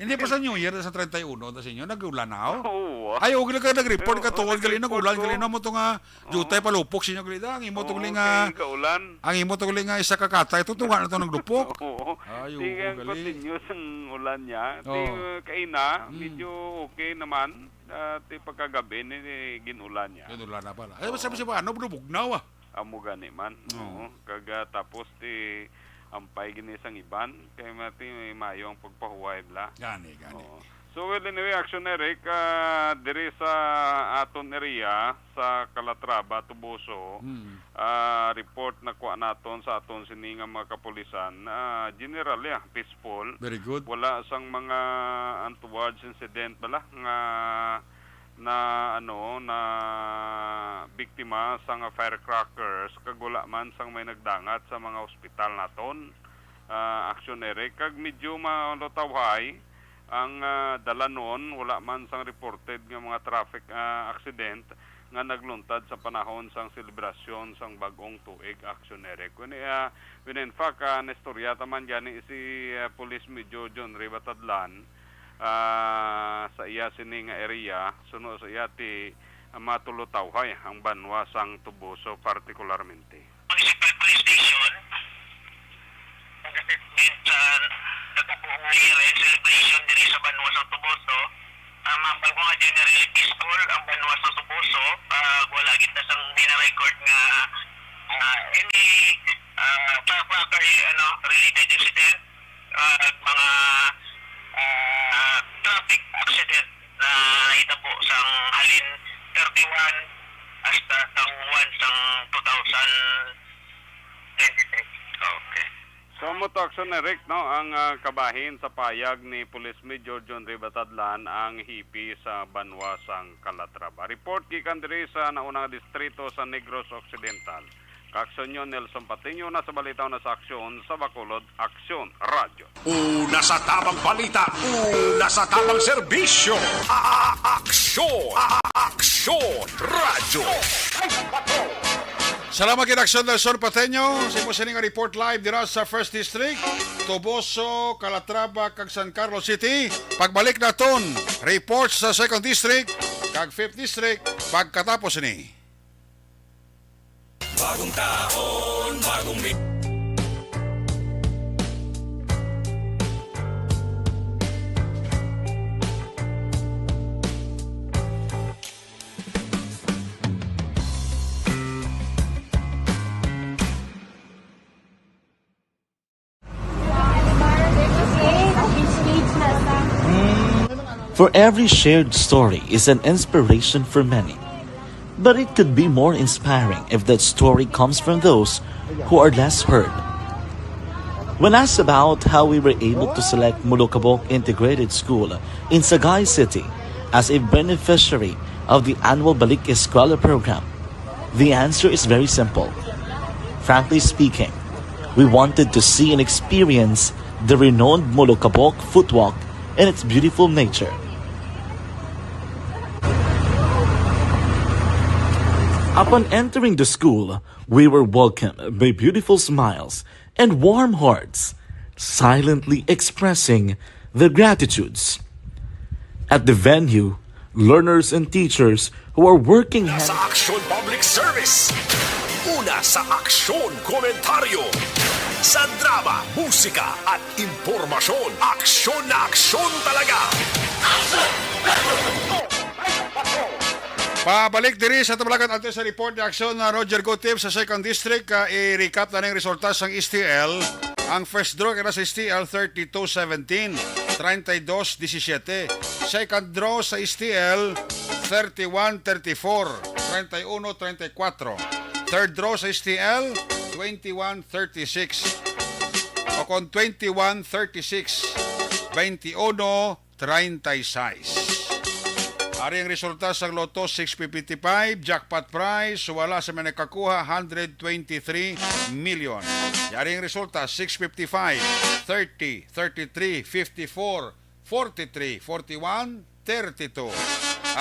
Hindi pa sa New Year, sa treinta y uno, do sa inyo, nag-ulan na, oh? Oo. Ay, okay lang ka nag-report, oo, katuod gali, nag-report nag-ulan ko. Gali na mo to nga, oo, jutay palupok sa inyo gali, ang imo to gali nga, okay, kaulan. Ang imo to gali nga, isa ka katay, to, tunga na to naglupok. Oo. Ay, oo, gali. Continuous ang ulan niya. Oo. Ti, kaina, mm, medyo okay naman. Ah, ti pagkagabi ni, ni gin-ulan niya. Gin-ulan na pala. Ay, oo, sabi siya ba, ano, bugnaw, ah? Amo gani man. Oo. Oo. Kag, ah, tapos ti ampay gini sang iban, kay mati may mayo ang pagpahuway bla. Gani, gani. Oo. So, well, anyway, Action Eric, ah, diri sa aton area, sa Calatrava, Toboso, hmm, ah, report na kuha naton sa aton sini nga mga kapulisan, ah, generally, ah, peaceful. Very good. Wala sang mga untoward incident bala nga na, ano, na biktima sang firecrackers kag wala man sang may nagdangat sa mga ospital naton, ah, Action Eric. Kag medyo malutawhay ang, ah, dalanon, wala man sang reported nga mga traffic, ah, accident nga nagluntad sa panahon sang selebrasyon sang bag-ong tuig, Action Eric. When, ah, when in fact, ah, naistorya ta man gani si, ah, Police Major John Ray Batadlan, ah, sa iya sini nga area, suno sa iya ti, ah, matulutawhay ang banwa sang Toboso partikularmente. Municipal Police Station, nag-assessment sa nagkabuong nga year-end celebration diri sa banwa sa Toboso. Ah, mapal ko nga generally peaceful ang banwa sa Toboso. Ah, wala kita sang dina-record nga, ah, any, ah, firecracker, ano, related incident, ah, mga, ah, traffic accident na nahitabo sang halin thirty-one hasta sang one sang two thousand twenty-six. Okay. So, amo to, Action Eric, no, ang, ah, kabahin sa payag ni Police Major John Ray Batadlan, ang hipi sa banwa sang Calatrava. Report gikan diri sa naunang distrito sa Negros Occidental. Kaaksyon nyo, Nelson Patiño, na sa balita na sa Aksyon sa Bacolod, Aksyon Radyo. Una sa tamang balita, una sa tamang serbisyo. A-, a-, Aksyon, a-, a-, Aksyon Radyo. Salamat kay Aksyon Nelson Pateño sa imo sining report live dira sa First District, Toboso, Calatrava, kag San Carlos City. Pagbalik naton, report sa Second District kag Fifth District pagkatapos ni. Bagong taon, bagong mi- For every shared story is an inspiration for many. But it could be more inspiring if that story comes from those who are less heard. When asked about how we were able to select Molokabok Integrated School in Sagay City as a beneficiary of the annual Balik Eskwela program, the answer is very simple. Frankly speaking, we wanted to see and experience the renowned Molokabok Footwalk and its beautiful nature. Upon entering the school, we were welcomed by beautiful smiles and warm hearts, silently expressing their gratitudes. At the venue, learners and teachers who are working hand- Sa Aksyon Public Service. Una sa aksyon, komentaryo. Sa drama, musika, at impormasyon. Aksyon na aksyon talaga. Pabalik diri sa Tabalagan, antes sa report ni Aksyon na Roger Gutip sa Second District, ah, i-recap na ning resulta sang S T L. Ang first draw kaya sa S T L, thirty-two seventeen, treinta y dos diecisiete. Second draw sa S T L, thirty-one thirty-four, treinta y uno treinta y cuatro. Third draw sa S T L, twenty-one thirty-six. O kon twenty-one thirty-six, twenty-uno treinta y seis. Ari ang resulta sa Lotto six fifty-five, jackpot prize, wala sa may nakakuha, hundred twenty-three million. Yari ang resulta, six fifty-five, thirty, thirty-three, fifty-four, forty-three, forty-one, thirty-two.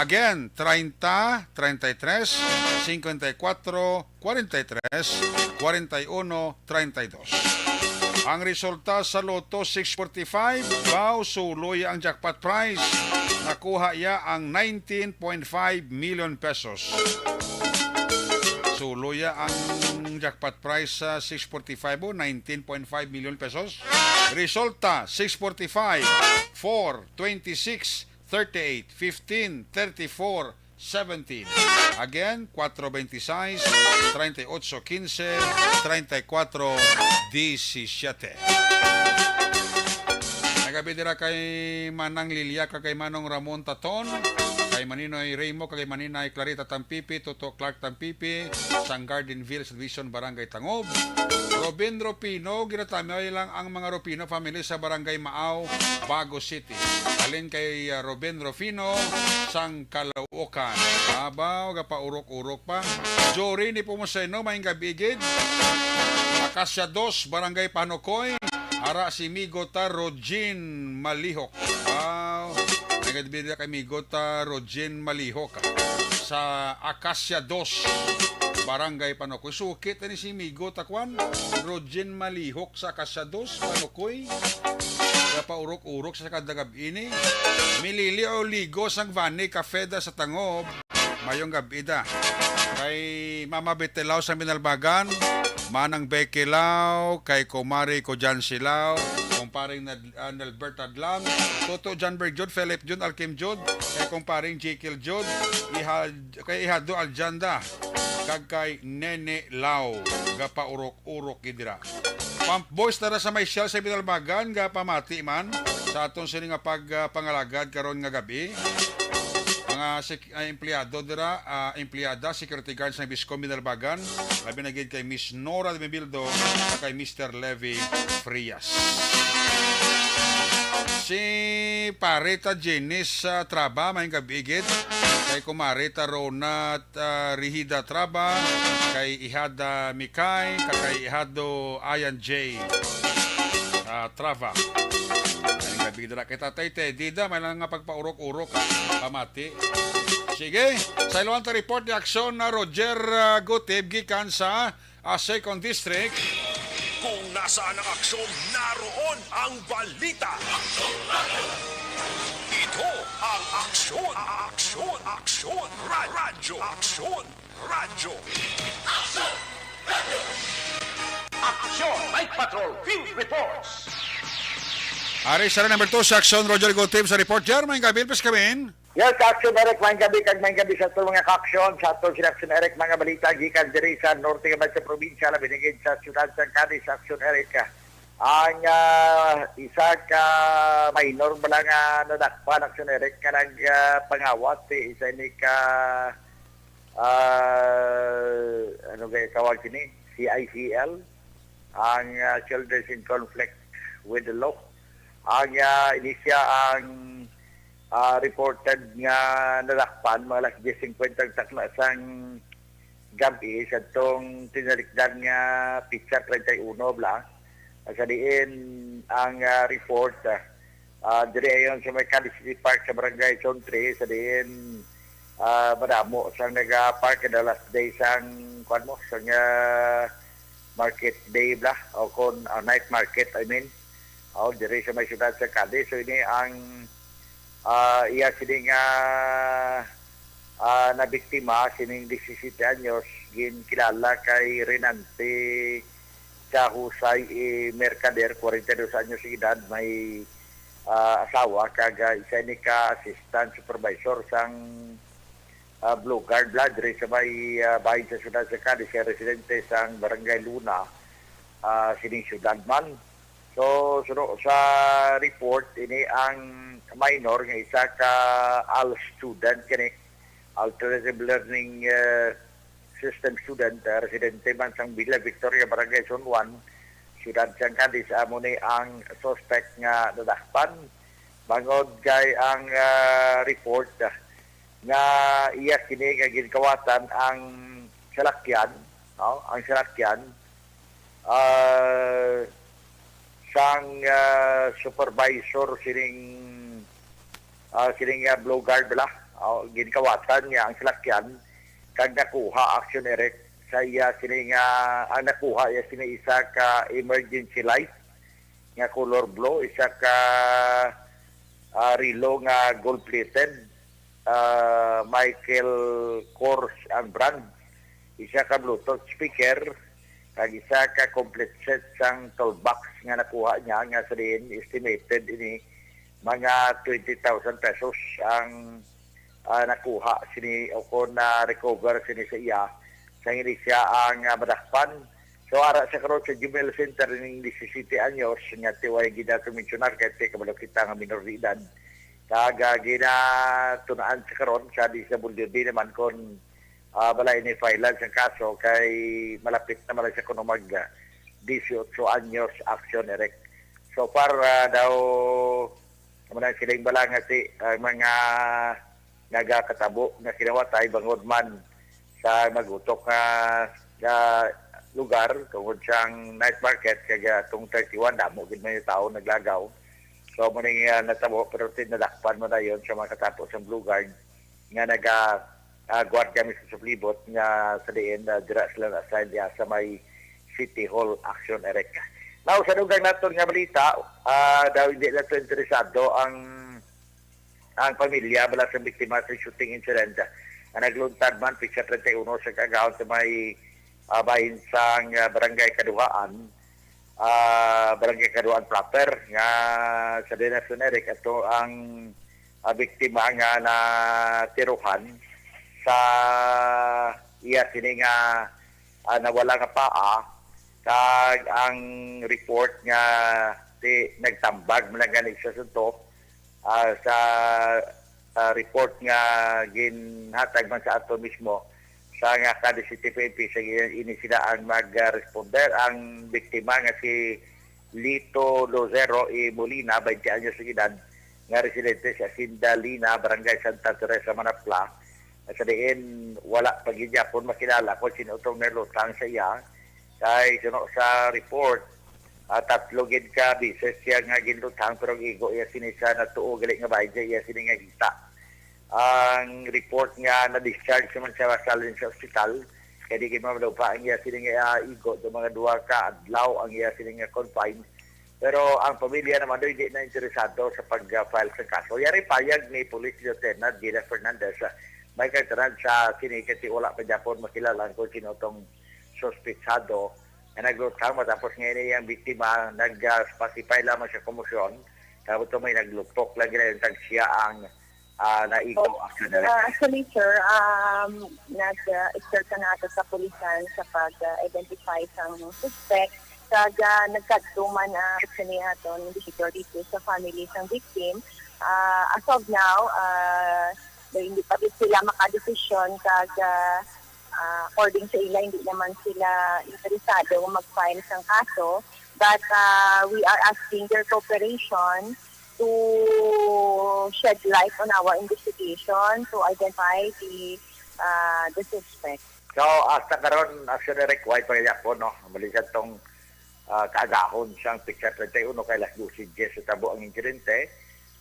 Again, treinta, treinta y tres, cincuenta y cuatro, cuarenta y tres, cuarenta y uno, treinta y dos. Ang resulta sa Lotto six forty-five, wow, suloy ang jackpot prize. Nakuha iya ang nineteen point five million pesos. Suloy ang jackpot prize sa six forty-five, oh, nineteen point five million pesos. Resulta, six forty-five, four, twenty-six, thirty-eight, fifteen, thirty-four, seventeen. Again, cuatro veintiséis, treinta y ocho quince, treinta y cuatro diecisiete. Nagabi dira kay Manang Lilia, kag kay Manong Ramon Taton, kay Maninoy Remo, kag kay Maninay Clarita Tampipi, Toto Clark Tampipi, sang Garden View Subdivision, Barangay Tangob. Robin Rupino, ginatamay lang ang mga Rupino family sa Barangay Maaw, Bago City. Halin kay, ah, Ruben Rufino sang Caloocan. Abaw, gapaurok-urok pa. Jory Nepomuceno, maayong gab-i gid. Acacia Dos, Barangay Panukoy. Ara si Migo ta Rogin Malihok. Wow. Nagad-, bida kay Migo ta Rogin Malihok, ah, sa Acacia Dos, Barangay Panukoy. Suki ta ni si Migo ta kwan, Rogin Malihok sa Acacia Dos, Panukoy. Kaya paurok-urok sa kada gab-i ni. Milili o ligo sang Vani Cafeda sa Tangob. Mayong gab-i da. Kay Mama Betelao sa Binalbagan, Manang Becky Lao, kay Kumari ko Jan Silao, Kumparing Nad-, ah, Nelbert Adlam, Toto John Berjud, Philip Jun, Alkim Jud, kay Kumparing Jekyll Jud, Ihad-, kay Ihado Aljanda, kag kay Nene Lao, gapaurok-urok gid dira. Pump Boys, tara sa may Shell sa Binalbagan, gapamati man sa aton sini nga pag, ah, pangalagad karon nga gabi. Mga sek-, ah, empleyado dira, ah, empleyada, security guards ng Biscom Binalbagan, labi na gid kay Miss Nora de Mebildo at kay Mister Levi Frias. Si Pare ta Jenis, ah, Traba, maayong gab-i gid. Kay Kumare ta Rona, ah, Rihida Traba, kay Ihada Mikay, kag kay Ihado Ayan J, ah, Traba. Maayong gab-i dira kay Tatay Teddy da, may lang nga pagpaurok-urok, ah, pamati. Sige, sa iluan ta report ni Aksyon na Roger, ah, Gutib gikan sa, ah, Second District. Kung nasaan ang aksyon, naroon ang balita. Ito ang Aksyon, Aksyon, Aksyon, Ra-, Radyo, Aksyon, Radyo. Aksyon! Night Patrol Field Reports! Ari sa number two sa Aksyon, Roger Gutib sa report. Jer, maayong gab-i, please come in. Yes, Aksyon Eric, maayong gab-i, kag maayong gab-i sa aton mga ka-aksyon. Sa aton sila Aksyon Eric, mga balita gikan diri sa norte nga sa probinsya, labi na gid sa siyudad sa Cadiz, Aksyon Eric. Ang, ah, isa ka minor bala nga nadakpan, Aksyon Eric, nga nag, ah, pangawat, eh, isa ini ka, ah, ano kaya tawag ini? C I C L, ang, ah, Children's in Conflict with the Law. Ang, ah, ini siya ang, ah, reported nga nadakpan, mga alas diyes singkwenta ang takna sang gab-i, sa tong tinalikdan nga pitsa treinta y uno bala. Sa diin ang, ah, report, ah, ah, diri ayon sa may Cadiz City Park sa Barangay Zone three, sa diin, ah, madamo sang naga-park kada last day sang, kuwan mo, sang, ah, market day bala, o kon, ah, night market, I mean. O, diri sa may siyudad sa Cadiz. So, ini ang, ah, iya sini nga, ah, nabiktima, sining disisiyete anyos, ginkilala kay Renante Chahusay, eh, Mercader, kwarenta y dos anyos ang edad, may, ah, asawa, kag, ah, isa ini ka assistant supervisor sang, ah, Blue Guard bala diri sa may, ah, bahin sa siyudad sa Cadiz, siya residente sang Barangay Luna, ah, sining siyudad man. So, suno sa report, ini ang minor nga isa ka ALS student kini, Alternative Learning, eh, System student, eh, residente man sang Villa Victoria, Barangay Zone one, siyudad sang Cadiz. Amo ni ang suspect nga nadakpan. Bangod kay ang, ah, report, ah, nga iya kini nga ginkawatan ang salakyan, no? Ang salakyan, ah, sang, ah, supervisor sining, ah, sining, ah, Blue Guard bala. Oh, ginkawatan niya ang salakyan kag nakuha, Aksyon Eric, sa iya sini nga, ang nakuha iya sini isa ka emergency light nga color blue, isa ka, ah, relo nga gold-plated, ah, Michael Kors ang brand, isa ka Bluetooth speaker, kag isa ka complete set sang toolbox nga nakuha niya, nga sa diin estimated ini mga twenty thousand pesos ang, ah, nakuha sini o kon na-recover sini sa iya, sang ini siya ang, ah, madakpan. So, ara sa karon sa Jumel Center, ning disisiyete anyos, nga tiway gid nato mensionar kay ti kabalo kita nga minor de edad. Kag, ah, ginatun-an sa karon sa D S W D naman kon, ah, bala ini file sang kaso kay malapit naman lang siya kuno mag, ah, disiotso anyos, Aksyon Eric. So far, ah, daw, Amo na siling bala nga si, ah, mga nagakatabo nga kinawatay bangod man sa magutok nga, nga lugar tungod sang night market, kag, ah, atong thirty-one, damo gid man yung tao naglagaw. So, amo ning, ah, natabo, pero tin-, nadakpan mo na yon sa mga katapo sang Blue Guard nga naga, ah, gwardiya mismo sa palibot nga sa diin, ah, dira sila na-assign diya sa may City Hall Action Area. Now, sa dugang naton nga balita, ah, daw hindi na to interesado ang, ang pamilya bala sa biktima sa shooting incident nga nagluntad man petsa treinta y uno sa kaagahon sa may, ah, bahin sang, ah, Barangay Kaduhaan, ah, Barangay Kaduhaan proper nga sa Dinason Eric ato ang, ah, biktima nga natiruhan sa iya sini nga, ah, nawala nga paa, kag ang report nga ti-, nagtambag man lang gani sa sunto, ah, sa, ah, report nga ginhatag man sa ato mismo sa nga ka City P N P, sa ini sila ang mag-responder. Ang biktima nga si Lito Lucero E. Molina, twenty anyos ang edad, nga residente sa Hacienda Lina, Barangay Santa Teresa, Manapla, sa diin wala pa gid gyapon makilala kung sino tong nalutang sa iya. Kay suno sa report, ah, tatlo gid ka beses siya nga ginluthang, pero ang igo iya sini sa natuo gali nga bahin sa iya sini nga kita. Ang report nga na-discharge naman siya sa sa ospital, kay di gid malupa ang iya sini nga, ah, igo do mga duha ka adlaw ang iya sini nga confine. Pero ang pamilya naman do hindi na interesado sa pag-file sa kaso. Yari payag ni Police Lieutenant Gina Fernandez, ah, may kagtanan sa sini kasi wala pa gyapon makilala kung sino tong suspetsado nga naglutang matapos nga ini ang biktima nag-, ah, pacify lamang sa komosyon. Tapos may naglupok lang gila yung tag siya ang, ah, naigo. Action Director. Ah, actually, sir, um, nag-, ah, exert na nato sa pulisan sa pag-identify sa suspect. Kag, ah, nagkadto man, ah, actually, aton investigator dito sa family sang victim. Ah, as of now, ah, hindi pa gid sila makadesisyon kag, ah, ah, according sa ila, hindi naman sila interesado nga mag-file sang kaso. But, ah, we are asking their cooperation to shed light on our investigation to identify the, ah, the suspect. So, hasta karon, Action Direct, wala pa gyapon, no? Malisan tong, ah, kaagahon sang petsa treinta y uno kay alas dose diez sa tabo ang insidente.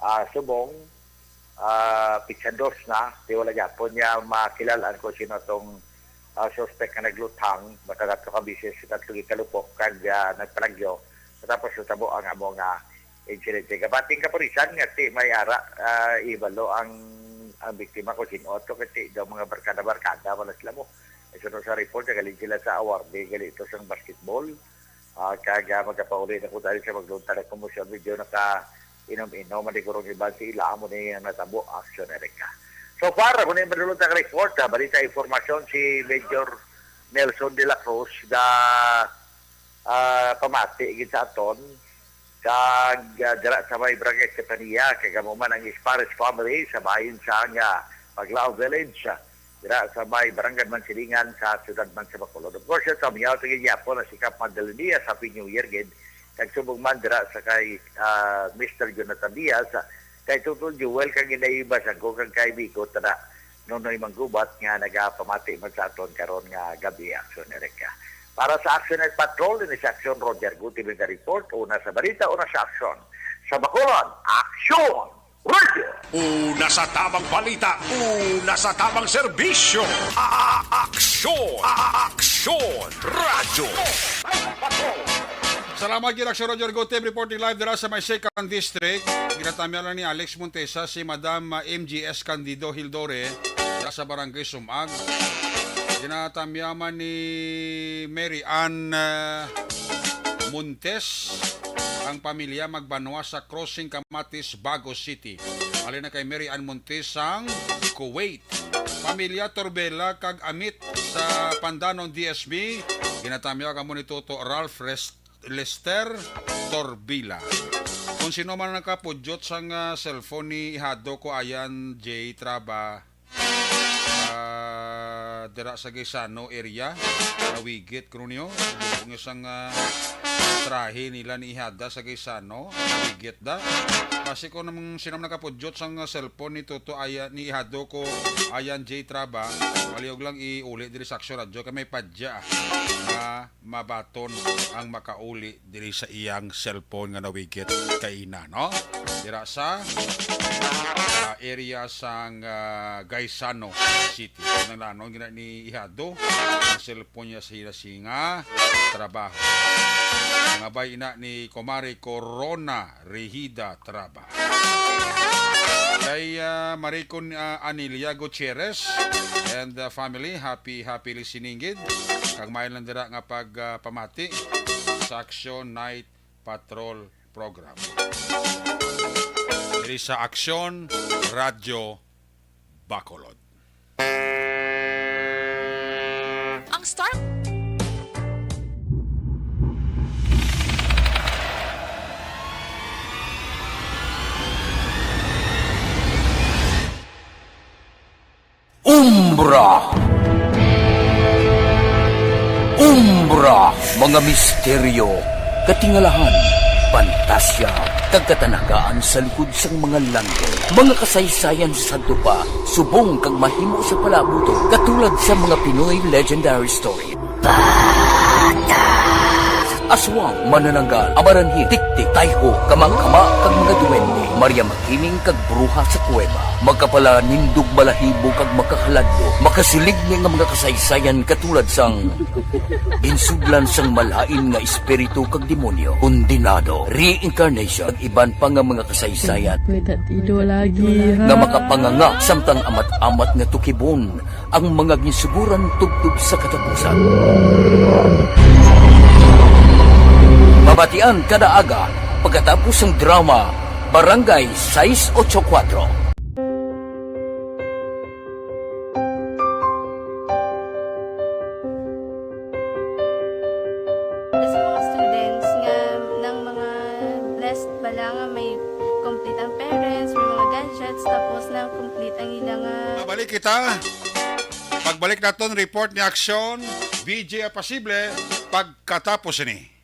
Ah, subong, ah, petsa dos na, di wala gyapon niya makilala kung sino tong, ah, suspect nga nagluthang, matagatlo ka beses sa tatlo gikalupok kag, ah, nagpalagyo. Tapos natabo ang amo nga insidente. Gabating kapulisan nga ti may ara, ah, ibalo ang, ang biktima kung sino ato, kay ti daw mga barkada-barkada wala sila mo. Suno sa report, galing sila sa award, galing ito sang basketball. Ah, kag, ah, magkapauli na ko dahil sa maglunta ng komosyon. Medyo naka inom-inom, maligurong iban si ila, amo ni ang natabo, Action Erica. So far, ako na yung madulot ang report, ah, balita, informasyon si Major Nelson de la Cruz, da, ah, pamati, gid sa aton, kag, ah, dira sa may Barangay Estefania, kag amo man ang Espares family sa bahin sa nga Paglao Village, ah, dira sa may Barangay Mansilingan sa siyudad man sa Bacolod. Of course, sa miyaw sa gihapon na si Kap Magdalenia sa Happy New Year gid. Kag subong man dira sa kay, ah, Mister Jonathan Diaz, kay Tutol Joel kag Inday Basangko kag kay Bigot na Nonoy Manggubat nga nagapamati man sa aton karon nga gabi, Action Erica. Para sa Action and Patrol, ini sa Action Roger Guti, may report, una sa balita, una sa aksyon. Sa Bacolod, Action! Radio. Una sa tamang balita, una sa tamang serbisyo. A-, a-, aksyon, a-, a-, aksyon, radyo. Salamat gid, Aksyon Roger Gutib, reporting live dira sa may Second District. Ginatamyalan ni Alex Montesa si Madam, ah, M G S Candido Hildore dira sa Barangay Sumag. Ginatamyaman ni Mary Ann, ah, Montes ang pamilya magbanwa sa Crossing Kamatis, Bago City. Halin na kay Mary Ann Montes sang Kuwait. Pamilya Torbela kag Amit sa Pandanon, D S B. Ginatamyaw kamo ni Toto Ralph Rest-, Lester Torbila. Kung sino man nakapudyot sang, ah, cellphone ni Ihado ko, Ayan J Traba, ah, dira sa Gaisano area, nawigit kuno niyo. Dugong isang, ah, trahe nila ni Ihada sa Gaisano, nawigit da. Kasi ko namang sinam nakapudyot sang cellphone ni Toto Aya, ni Ihado ko, Ayan J Traba, palihog lang iuli diri sa Aksyon Radyo kay may padya nga mabaton ang makauli diri sa iyang cellphone nga nawigit kaina, no? Dira sa, ah, area sang, ah, Gaisano City. Nang lanon gina ni Ihado ang cellphone niya sa hinasinga trabaho. Ang abay ina ni Kumare Corona Rehida Traba. Kay, ah, Maricon, ah, Anilia Gutierrez and, ah, family, happy, happy listening gid. Kag may lang dira nga pag, ah, pamati sa Action Night Patrol Program. Diri sa Action Radyo Bacolod. Ang Star Umbra. Umbra, mga misteryo, katingalahan, pantasya, kag katanagaan sa likod sang mga langit. Mga kasaysayan sa sadto pa, subong kag mahimo sa palaabuton, katulad sa mga Pinoy legendary story. Aswang, manananggal, amaranhil, tiktik, tayho, kamangkama, kag mga duwende, Maria Makiling, kag bruha sa kuweba. Makapalanindog balahibo kag makahaladlo, makasiligni nga mga kasaysayan katulad sang ginsudlan sang malain nga espiritu kag demonyo, kondenado, reincarnation, kag iban pa nga mga kasaysayan May tatido lagi, ha? nga makapanganga samtang amat-amat nga tukibon ang mga ginsuguran tubtob sa katapusan. Mabatian kada aga pagkatapos sang drama, Barangay sais ocho kuwatro. Sa mga students nga nang mga blessed bala nga may complete ang parents, may mga gadgets, tapos na complete ang ila nga Mabalik kita. Pagbalik naton, report ni Aksyon, V J Apasible, pagkatapos ini.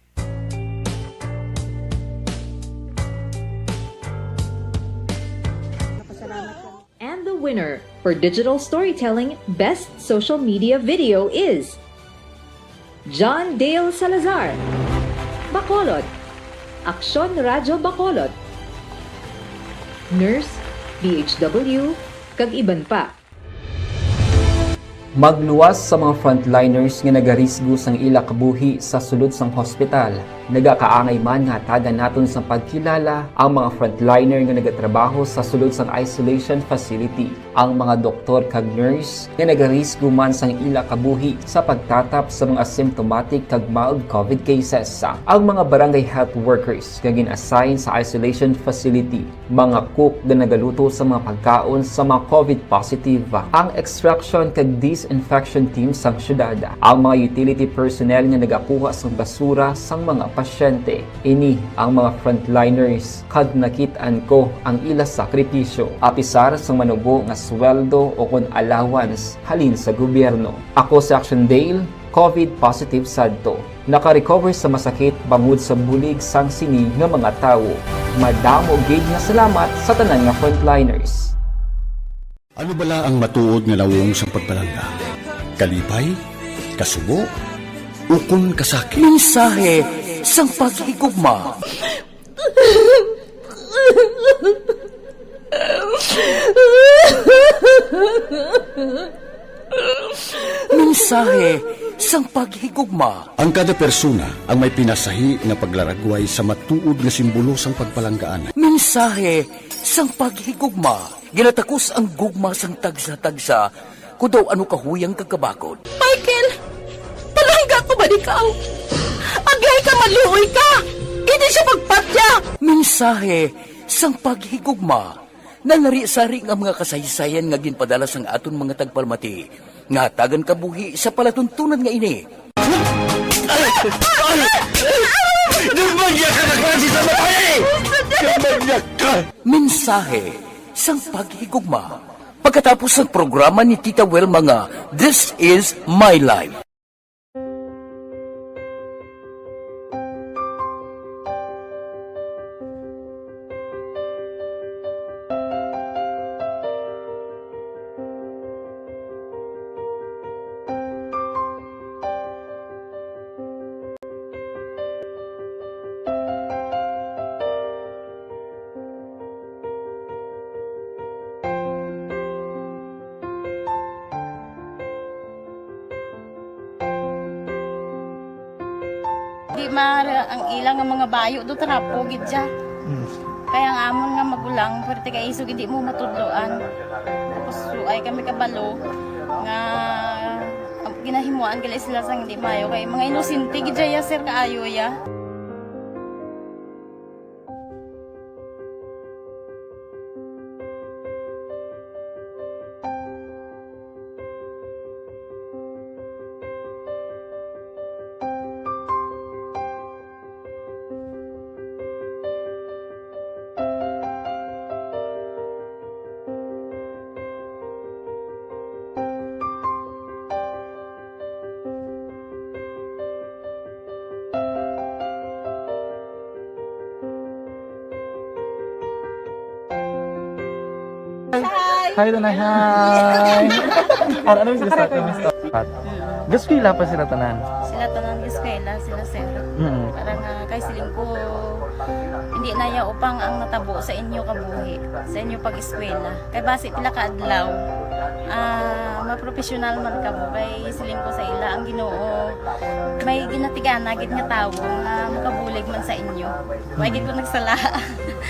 And the winner for digital storytelling best social media video is John Dale Salazar, Bacolod, Aksyon Radyo Bacolod, Nurse, D H W, kag iban pa. Magluwas sa mga frontliners nga nagarisgo sang ila kabuhi sa sulod sang hospital. Nagakaangay man nga hatagan naton sang pagkilala ang mga frontliner nga nagatrabaho sa sulod sang isolation facility, ang mga doktor kag nurse nga nagarisgo man sang ila kabuhi sa pagtatap sa mga asymptomatic kag mild covid cases, ang mga barangay health workers nga gin-assign sa isolation facility, mga cook nga nagaluto sa mga pagkaon sa mga covid positive, ang extraction kag disinfection team sang syudad, ang mga utility personnel nga nagakuha sang basura sang mga pasyente. Ini ang mga frontliners kag nakit-an ko ang ila sakripisyo, apisar sang manubo nga sweldo o kon allowance halin sa gobyerno. Ako si Action Dale, covid positive sadto. Naka-recover sa masakit bangod sa bulig sang sini nga mga tawo. Madamo gid nga salamat sa tanan nga frontliners. Ano bala ang matuod nga nawong sang pagpalangga? Kalipay? Kasubo? Ukon kasakit? Mensahe sang paghigugma. Mensahe sang paghigugma. Ang kada persona ang may pinasahi nga paglaragway sa matuod nga simbolo sang pagpalanggaan. Mensahe sang paghigugma. Ginatakos ang gugma sang tagsa-tagsa, kon daw ano kahuyang kag kabakod. Michael! Palangga ko ba ikaw? Agay ka, maluoy ka! Hindi siya pagpatya! Mensahe sang paghigugma. Nalari-sari nga mga kasaysayan nga ginpadala sang aton mga tagpalamati nga hatagan kabuhi sa palatuntunan nga ini. Nagmanyag ka na klase sa babae! Nagmanyag ka! Mensahe sang paghigugma. Pagkatapos sang programa ni Tita Wilma nga This Is My Life. Mara ang ila nga mga bayo do trapo gid siya. Mm. Kaya ang amon nga magulang, pwerte kay isog hindi mo matudloan. Tapos suay kami kabalo nga ang ginahimuan gali sila sang hindi maayo kay mga inosente gid siya, sir, kaayo ya. Hi. Hi, Tanay. Hi. Ano, ano yung sila sa, ano yung sila? Gaskwela pa sila tanan? Sila tanan gaskwela, sila sir. Mm. Para nga kay siling ko, hindi na ya upang ang natabo sa inyo kabuhi, sa inyo pag-eskwela. Kay basi pila ka adlaw, ah, mapropesyonal man kamo. Kay siling ko sa ila, ang Ginoo may ginatigana gid nga tawo nga makabulig man sa inyo. May gid ko nagsala.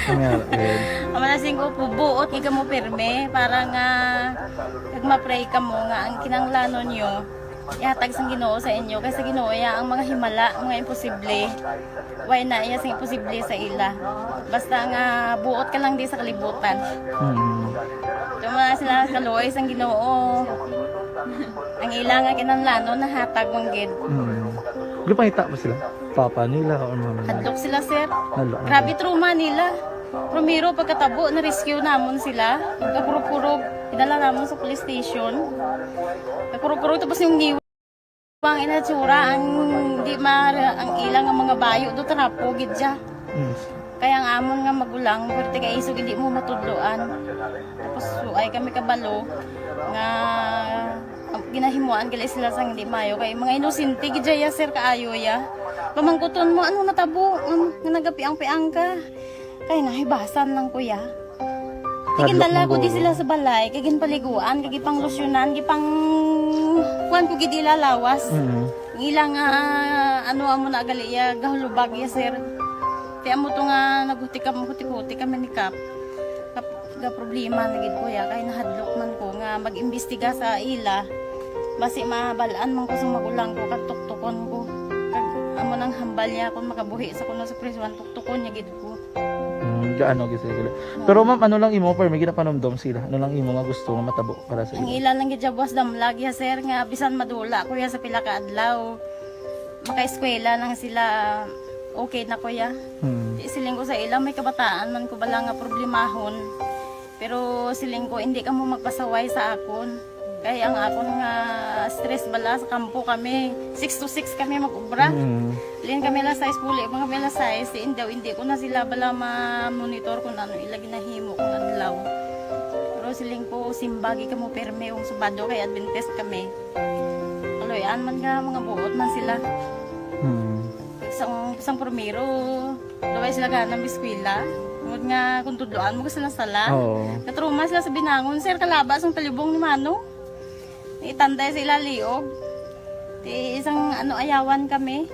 Nga, eh. Ang manasing ko po, buot nga kamo pirme para nga kag ma-pray kamo nga ang kinahanglanon nyo ihatag sang Ginoo sa inyo, kay sa Ginoo ya ang mga himala, mga imposible. Way na iya sing imposible sa ila. Basta nga buot ka lang di sa kalibutan. Mm. Yung mga sila kaluoy sang Ginoo. Ang ila nga kinahanglanon nahatag man gid. Mm. Gipangita mo sila? Papa nila or mama nila? Hadlok sila, sir. Hadlok, Grabe hadlok. Trauma nila. Primero, pagkatabo, na-rescue namon sila. Kakurog-kurog, idala namon sa police station. Kakurog-kurog, tapos yung niwang inatsura, ang di ma-, ang ilang nga mga bayo, do trapo, gid siya. Mm. Kaya ang amon nga magulang, pwerte kay isog, hindi mo matudloan. Tapos, suay kami kabalo nga ang ginahimuan gali sila sang hindi maayo. Kay mga inosente gid ya, sir, kaayo ya. Pamangkuton mo, ano natabo? Ano, nga nagapiang-piang ka? Kay nahibasan lang, kuya. Hadlok Tigindala man ko di guro. Sila sa balay, kay ginpaliguan, kay gipanglusyonan, gipang kuan ko gid ila lawas. Mm. Ang ila nga, ano, amo na gali ya, gahulubag ya, sir. Ti amo to nga naghuti kam-, huti-huti kami ni Kap. Kap-, ga problema na gid ko ya, kay nahadlok man ko nga mag-imbestiga sa ila. Basi mabal-an man ko sa magulang ko, kag tuktukon ko. Kag amo nang hambal niya kung makabuhi sa kuno sa prisuan, tuktukon niya gid ko. Mm, gaano gid sila? Pero ma'am, ano lang imo, permi ginapanumdom sila? Ano lang imo nga gusto nga matabo para sa Ang ila? Ila lang gid siya buwas damlag ya, sir, nga bisan madula ko ya sa pila ka adlaw, makaeskwela lang sila, okay na ko ya. Hmm. Di siling ko sa ila, may kabataan man ko bala nga problemahon. Pero siling ko, hindi kamo magpasaway sa akon. Kay ang akon nga stress bala sa kampo kami, six to six kami mag-ubra. Mm. Lin kami alas sais, puli pa kami alas sais. Diin daw, hindi ko na sila bala ma-monitor kung ano ila ginahimo kung adlaw. Pero siling ko, simbagi kamo pirme kung Sabado kay Adventist kami. Kaloy-an man nga mga buot man sila. Mm. Sang, sang primero, Luway sila gana mag-eskwela. Tungod nga kung tudloan mo sila sala. Oo. Natrauma sila sa binangon, sir, kalaba sang talibong ni Manong. Itanday sa ila liog. Ti isang ano, ayawan kami.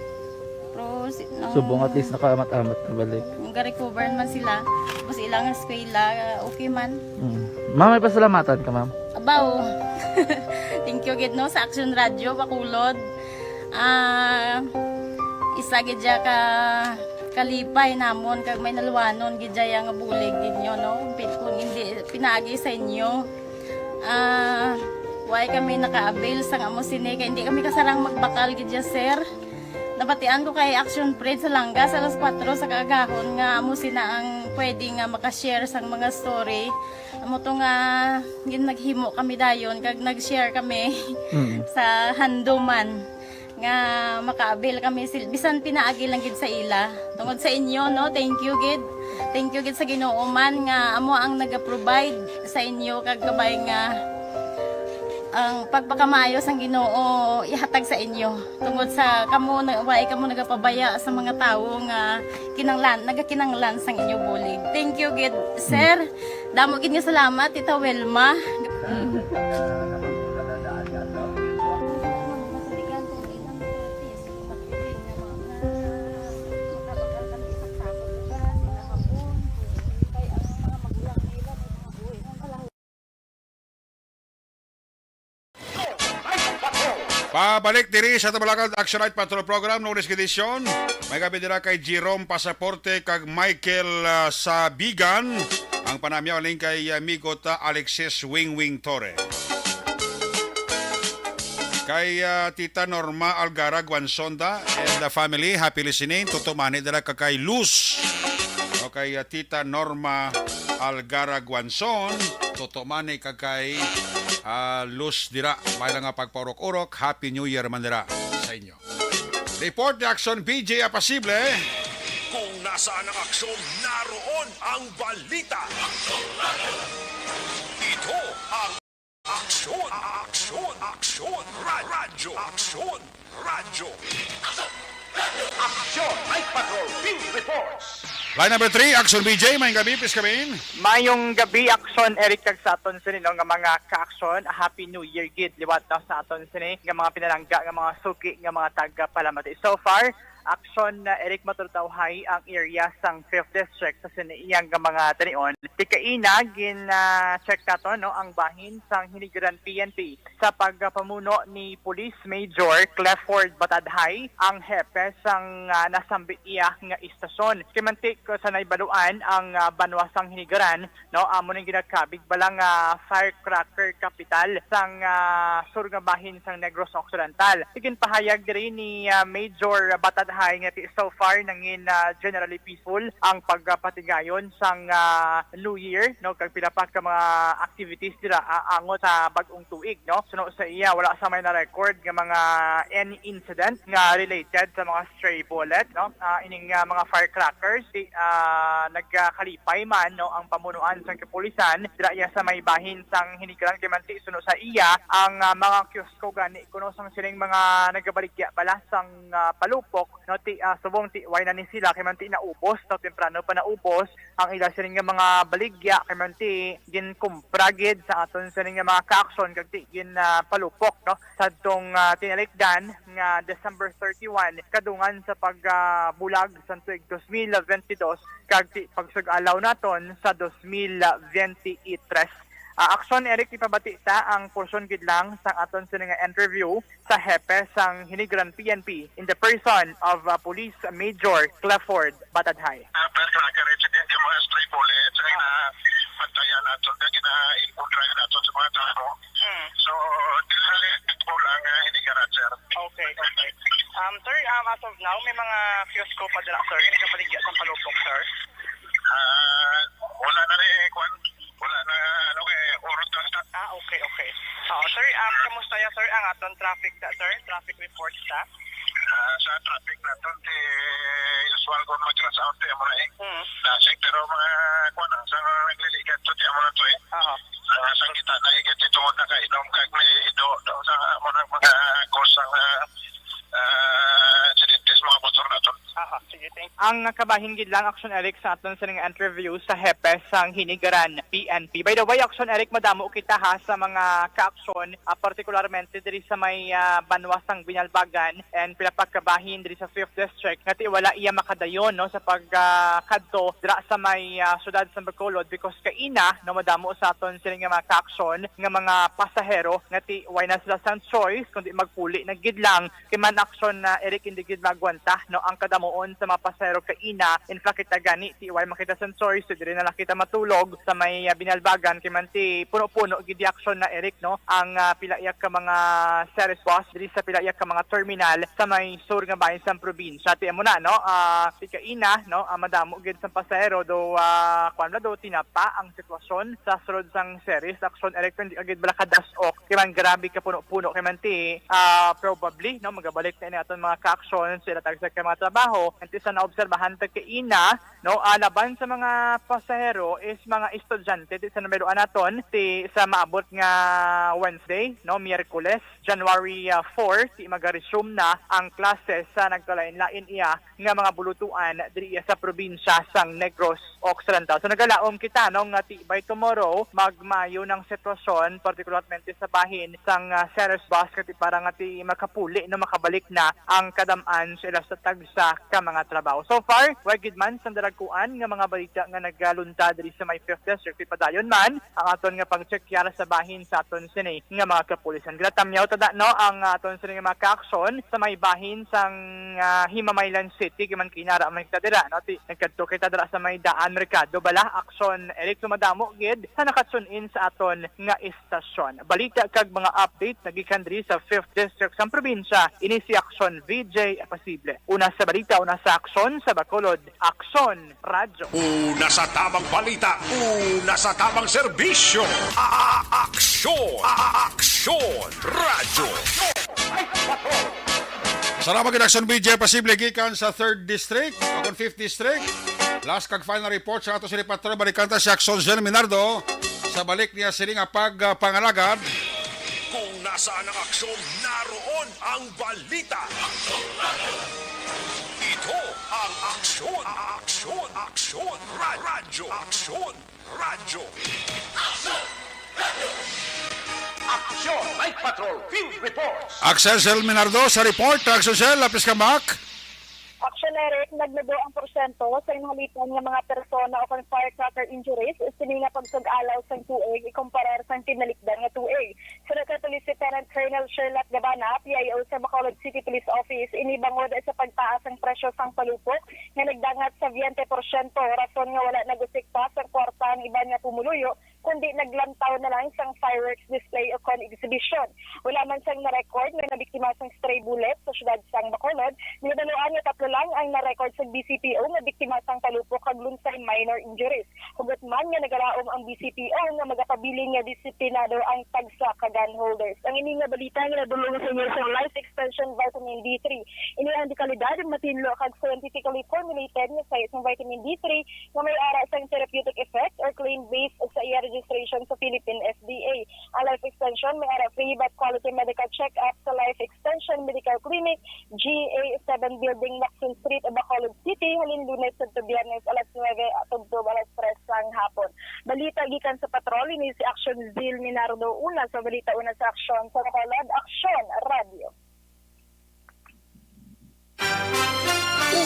Pero si, nung Subong at least nakaamat-amat na balik. Nung ga-recover naman sila, tapos ilang eskwela, okay man. Mm. Ma'am, may pasalamatan ka, ma'am? Abaw. Thank you gid, no, sa Action Radio Bacolod. Ah, isa gid siya ka kalipay namon kag may naluwanon gid siya nga bulig gid nyo, no? Pi-, kung hindi pinaagi sa inyo, ah, way kami naka-avail sang amo sini kay hindi kami kasarang magbakal gid siya, sir. Nabatian ko kay Action Fred sa Langga sa alas kuwatro sa kaagahon nga amo sina ang pwede nga maka-share sang mga story. Amo to nga gin-, naghimo kami dayon kag nag-share kami Mm. sa handuman nga maka-avail kami sil-, bisan pinaagi lang gid sa ila. Tungod sa inyo, no, thank you gid. Thank you gid sa Ginoo man nga amo ang naga-provide sa inyo kag kabay nga ang pagpakamaayo sang Ginoo ihatag sa inyo. Tungod sa kamo na, way kamo nagapabaya sa mga tawo nga kinanglan, nagakinanglan sang inyo bulig. Thank you gid, sir. Damo gid nga salamat, Tita Wilma. Ah, balik diri sa Tabalakad Action Night Patrol Program, Lunes nga edisyon. May gabi dira kay Jerome Pasaporte kag Michael, ah, Sabigan. Ang panamyaw ning kay, ah, Migot, ah, Alexis Wingwing Torre. Kay, ah, Tita Norma Algara Guansonda and the family, happy listening. Tuto mani dira ka kay Luz. O kay, ah, Tita Norma Algara Guanson. Tuto mani ka kay, ah, Luz dira. May nga pagpaurok-urok. Happy New Year man dira sa inyo. Report ni Action B J Apasible. Kung nasaan ang aksyon, naroon ang balita. Ito ang Aksyon, Aksyon, Aksyon, Ra- Radyo, Aksyon, Radyo. Aksyon, Night Patrol, Field Reports. Line number three, Action B J, may gabi, please come in. Mayong gabi, Action Eric, kag sa aton sini, no, nga mga ka-aksyon. Happy New Year gid liwat na sa aton sini nga mga pinalangga, nga mga suki, nga mga taga Palamati. So far, Action, uh, Eric, matutawhay ang area sang fifth District sa sini iyang nga mga tanion. Tikaina, gin, uh, check nato, no, ang bahin sang Hinigaran P N P sa pagpamuno ni Police Major Clifford Batadhay, ang hepe sang, uh, nasambit iya nga istasyon. Kimanti ko sa naibaluan ang, uh, banwa sang Hinigaran, no, amo ning ginakabig bala nga firecracker kapital sang, ah, sur nga bahin sang Negros Occidental. Iginpahayag diri ni, ah, Major Batadhay nga ti so far nangin, ah, generally peaceful ang pagpatigayon sang, ah, New Year, no, kag pila pa ka mga activities dira, ah, angot sa bag-ong tuig, no. Suno sa iya, wala sa may na-record nga mga any incident nga related sa mga stray bullet, no? Ah, ining, ah, mga firecrackers, di, ah, nagkalipay man, no, ang pamunuan sang kapulisan dira iya sa may bahin sang Hinigaran, kay manti suno sa iya ang, ah, mga kiosko gani kuno sang sining mga nagabaligya bala sang, ah, palupok, no, ti, ah, subong ti way na ni sila kay manti naubos, no, temprano pa naubos ang ila sining nga mga baligya kay manti ginkumpra gid sa aton sining nga mga kaaksyon kag ti gin, ah, palupok, no, sadtong, ah, tinalikdan nga December thirty-one, kadungan sa pag, ah, bulag sang tuig dos mil benti dos kag ti pagsug-alaw naton sa dos mil benti tres. Ah, Action Eric, ipabati ta ang porsyon gid lang sang aton sini nga interview sa hepe sang Hinigaran P N P in the person of, ah, Police Major Clifford Batadhay. Ah, pero kaya resident yung mga stray bullets ay na pantayan nato na gina-encounter nato sa mga tao. Hmm. So, dili lang ang Hinigaran, sir. Okay, okay. Um, sir, um, as of now, may mga kiosko pa dira, sir. Hindi ka baligya sa palupok, sir? Ah, wala na rin, kwan. Wala na, ano, kay urot na sa Ah, okay, okay. Oo, sir, um, kamusta ya, sir, ang aton traffic ta, sir? Traffic report ta? Ah, sa traffic naton, ti usual kon mag-rush hour, ti amo na eh. Hmm. Traffic, pero mga, kuwan, sa mga nagliligat to, ti amo na to eh. Aha. Ah, sang kita na igat, ti tungod na kainom, kag may ido, daw sa amo na mga cause ang, ah, ah, insidente sa mga motor naton. Aha, sige, thank you. Ang kabahin gid lang, Action Eric, sa aton sining interview sa hepe sang Hinigaran P N P. By the way, Action Eric, madamo kita ha sa mga ka-aksyon, ah, partikularmente diri sa may, ah, banwa sang Binalbagan and pila pa kabahin diri sa fifth District nga ti wala iya makadayon, no, sa pag, ah, kadto dira sa may, ah, siyudad sa Bacolod because kaina, no, madamo sa aton sining nga mga ka-aksyon nga mga pasahero nga ti way na sila sang choice kundi magpuli na gid lang. Kay man, Action, ah, Eric, hindi gid maagwanta, no, ang kadamuon sa mga pasahero kaina. In fact, kita gani ti way makita sang choice, so diri na lang kita matulog sa may, ah, Binalbagan, kay man ti puno-puno gid di, Action, na, Eric, no, ang, ah, pila iya ka mga Ceres bus diri sa pila iya ka mga terminal sa may sur nga bahin sang probinsya. Ti amo na, no, ah, ti kaina, no, ah, madamo gid sang pasahero, do, ah, kwan na do, tinapa ang sitwasyon sa sulod sang Ceres, Action, Eric, hindi ka gid bala kadas-ok. Kay man grabe ka puno-puno, kay man ti, ah, probably, no, magabalik na ini aton mga ka-aksyon sa ila tagsa ka mga trabaho. Antes sa naobserbahan ta kaina, no, ah, laban sa mga pasahero is mga estudyante, ti sa nabayloan naton, ti sa maabot nga Wednesday, no, Miyerkules, January, ah, four, ti magaresume na ang klase sa nagkalain-lain iya nga mga bulutuan diri sa probinsya sang Negros Occidental. So, nagalaom kita, no, nga ti by tomorrow, magmayo ng sitwasyon, partikularmente sa bahin sang, ah, Ceres bus, nga ti para nga ti makapuli, no, makabalik na ang kadam-an sa ila sa tagsa ka mga trabaho. So far, wa gid man sang dalagkuan nga mga balita nga nagaluntad diri sa may Fifth District. Ipadayon man ang aton nga pagtsekyar sa bahin sa aton sini nga mga kapulisan. Ginatamyaw ta da, no, ang aton sini nga mga kaaksyon sa may bahin sang, ah, Himamaylan City. Kay man kinara man kita dira, no? Ti, nagkadto kita dira sa may Daan Merkado bala. Aksyon, Eric, sumadamo gid sa nakatune-in sa aton nga istasyon. Balita kag mga update nagikan diri sa Fifth District sang probinsya. Ini si Aksyon V J Pasible. Una sa balita, una sa aksyon sa Bacolod, Aksyon Radyo. Una sa tamang balita, una sa tamang serbisyo. A-, Aksyon, A-, Aksyon Radyo. Salamat gid, Aksyon V J Pasible gikan sa Third District, akon Fifth District. Last kag final report sa ato sini patrol, balikan ta si Aksyon Zen Minardo sa balik niya sini nga pagpangalagad. Kung nasaan ang aksyon, naroon ang balita. Ito ang Aksyon, Aksyon, Aksyon, Ra-, Radyo, Aksyon Radyo. Aksyon! Night Patrol Field Reports. Axel Minardo sa report. Axel, lapis ka, Mac. Aksyon, Eric, nagnubo ang porsyento sa inhalipan nga mga persona o kon firecracker injuries sini nga pagsug-alaw sang tuig ikumparar sang tinalikdan nga tuig. Suno kay Police Lieutenant Colonel Sherlock Gabana, P I O sa Bacolod City Police Office, ini bangod sa pagtaas sang presyo sang palupok nga nagdangat sa twenty porsyento, rason nga wala nag-usik pa sang kwarta ang iban nga pumuluyo, kundi naglantaw na lang sang fireworks display o kon exhibition. Wala man sang na-record nga nabiktima sang stray bullet sa siyudad sang Bacolod. Nibaluan nga tatlo lang ang na-record sa B C P O nga biktima sang palupok kag lunsay minor injuries. Hugot man nga nagalaom ang B C P O nga magapabilin nga disiplinado ang tagsa ka gun holders. Ang ini nga balita nga nadul-ong sa inyo sang Life Extension Vitamin D three. Ini ang dekalidad matinlo kag scientifically formulated nga sayo sang vitamin D three nga may ara sang therapeutic effect or claim based sa iya registration sa Philippine F D A. Ang Life Extension may ara free but quality medical check-up sa Life Extension Medical Clinic, G A seven Building, Lacson Street, Bacolod City, halin Lunes tubtob Biyernes alas nuebe tubtob alas tres sang hapon. Balita gikan sa patrol, ini si Aksyon Zil Minardo. Una sa balita, una sa aksyon sa Bacolod, Aksyon Radyo.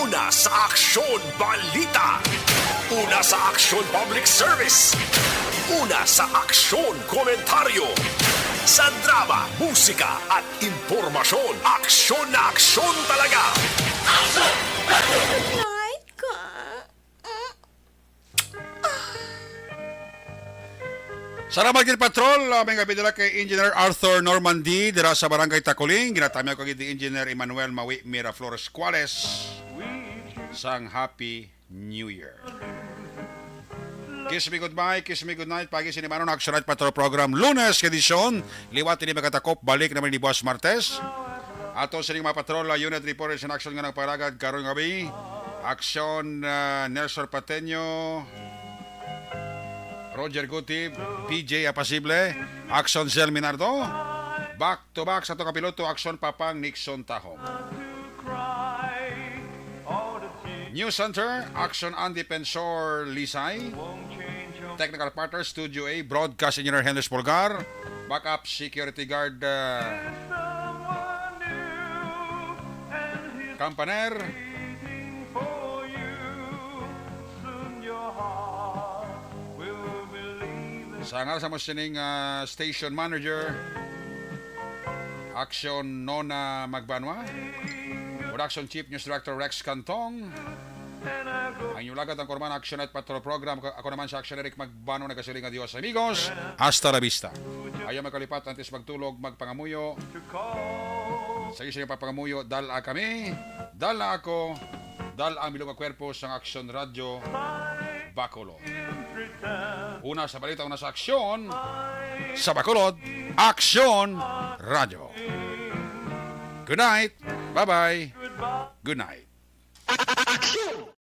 Una sa aksyon, balita. Una sa aksyon, public service. Una sa aksyon, komentaryo. Sa drama, musika, at impormasyon, aksyon na aksyon talaga. Night ka. Salamat gid, Patrol. Ah, may nga bidala kay Engineer Arthur Normandy dira sa Barangay Taculing. Ginatamyaw ko gid ni Engineer Emmanuel Mawi Miraflores Cuales sang Happy New Year. Kiss me goodbye, kiss me good night. Pagi sini manon, Action Night Patrol Program, Lunes nga edisyon. Liwat ini magatakop, balik naman ni buwas Martes. Ato sining mga patrol, ah, unit reporters in action nga nagparagad karon nga gabi. Aksyon, ah, Nestor Pateño, Roger Gutib, P J Apasible, Aksyon Zel Minardo. Back to back sa to kapiloto, Aksyon Papang Nixon Tahom. News Center, Aksyon Andy Pensor Lisay. Technical partner, Studio A, Broadcast Engineer Henry Polgar. Backup Security Guard, uh, Kampaner. Sa ngalan sa mo sining, uh, station manager, Action Nona Magbanwa. Production Chief News Director Rex Cantong. Ang inyong lagad ang Kurman Action at Patrol Program. Ako, ako naman sa Action Eric Magbano, nagasiling nga Dios, amigos. Hasta la vista. Ayaw magkalipat, antes magtulog, magpangamuyo. Sa iyo sa iyong papangamuyo, dala kami, dala ako, dala ang bilog nga kwerpo sang Action Radio Bacolod. Una sa balita, una sa aksyon, sa Bacolod, Action Radio. Good night. Bye-bye. Good night. Action!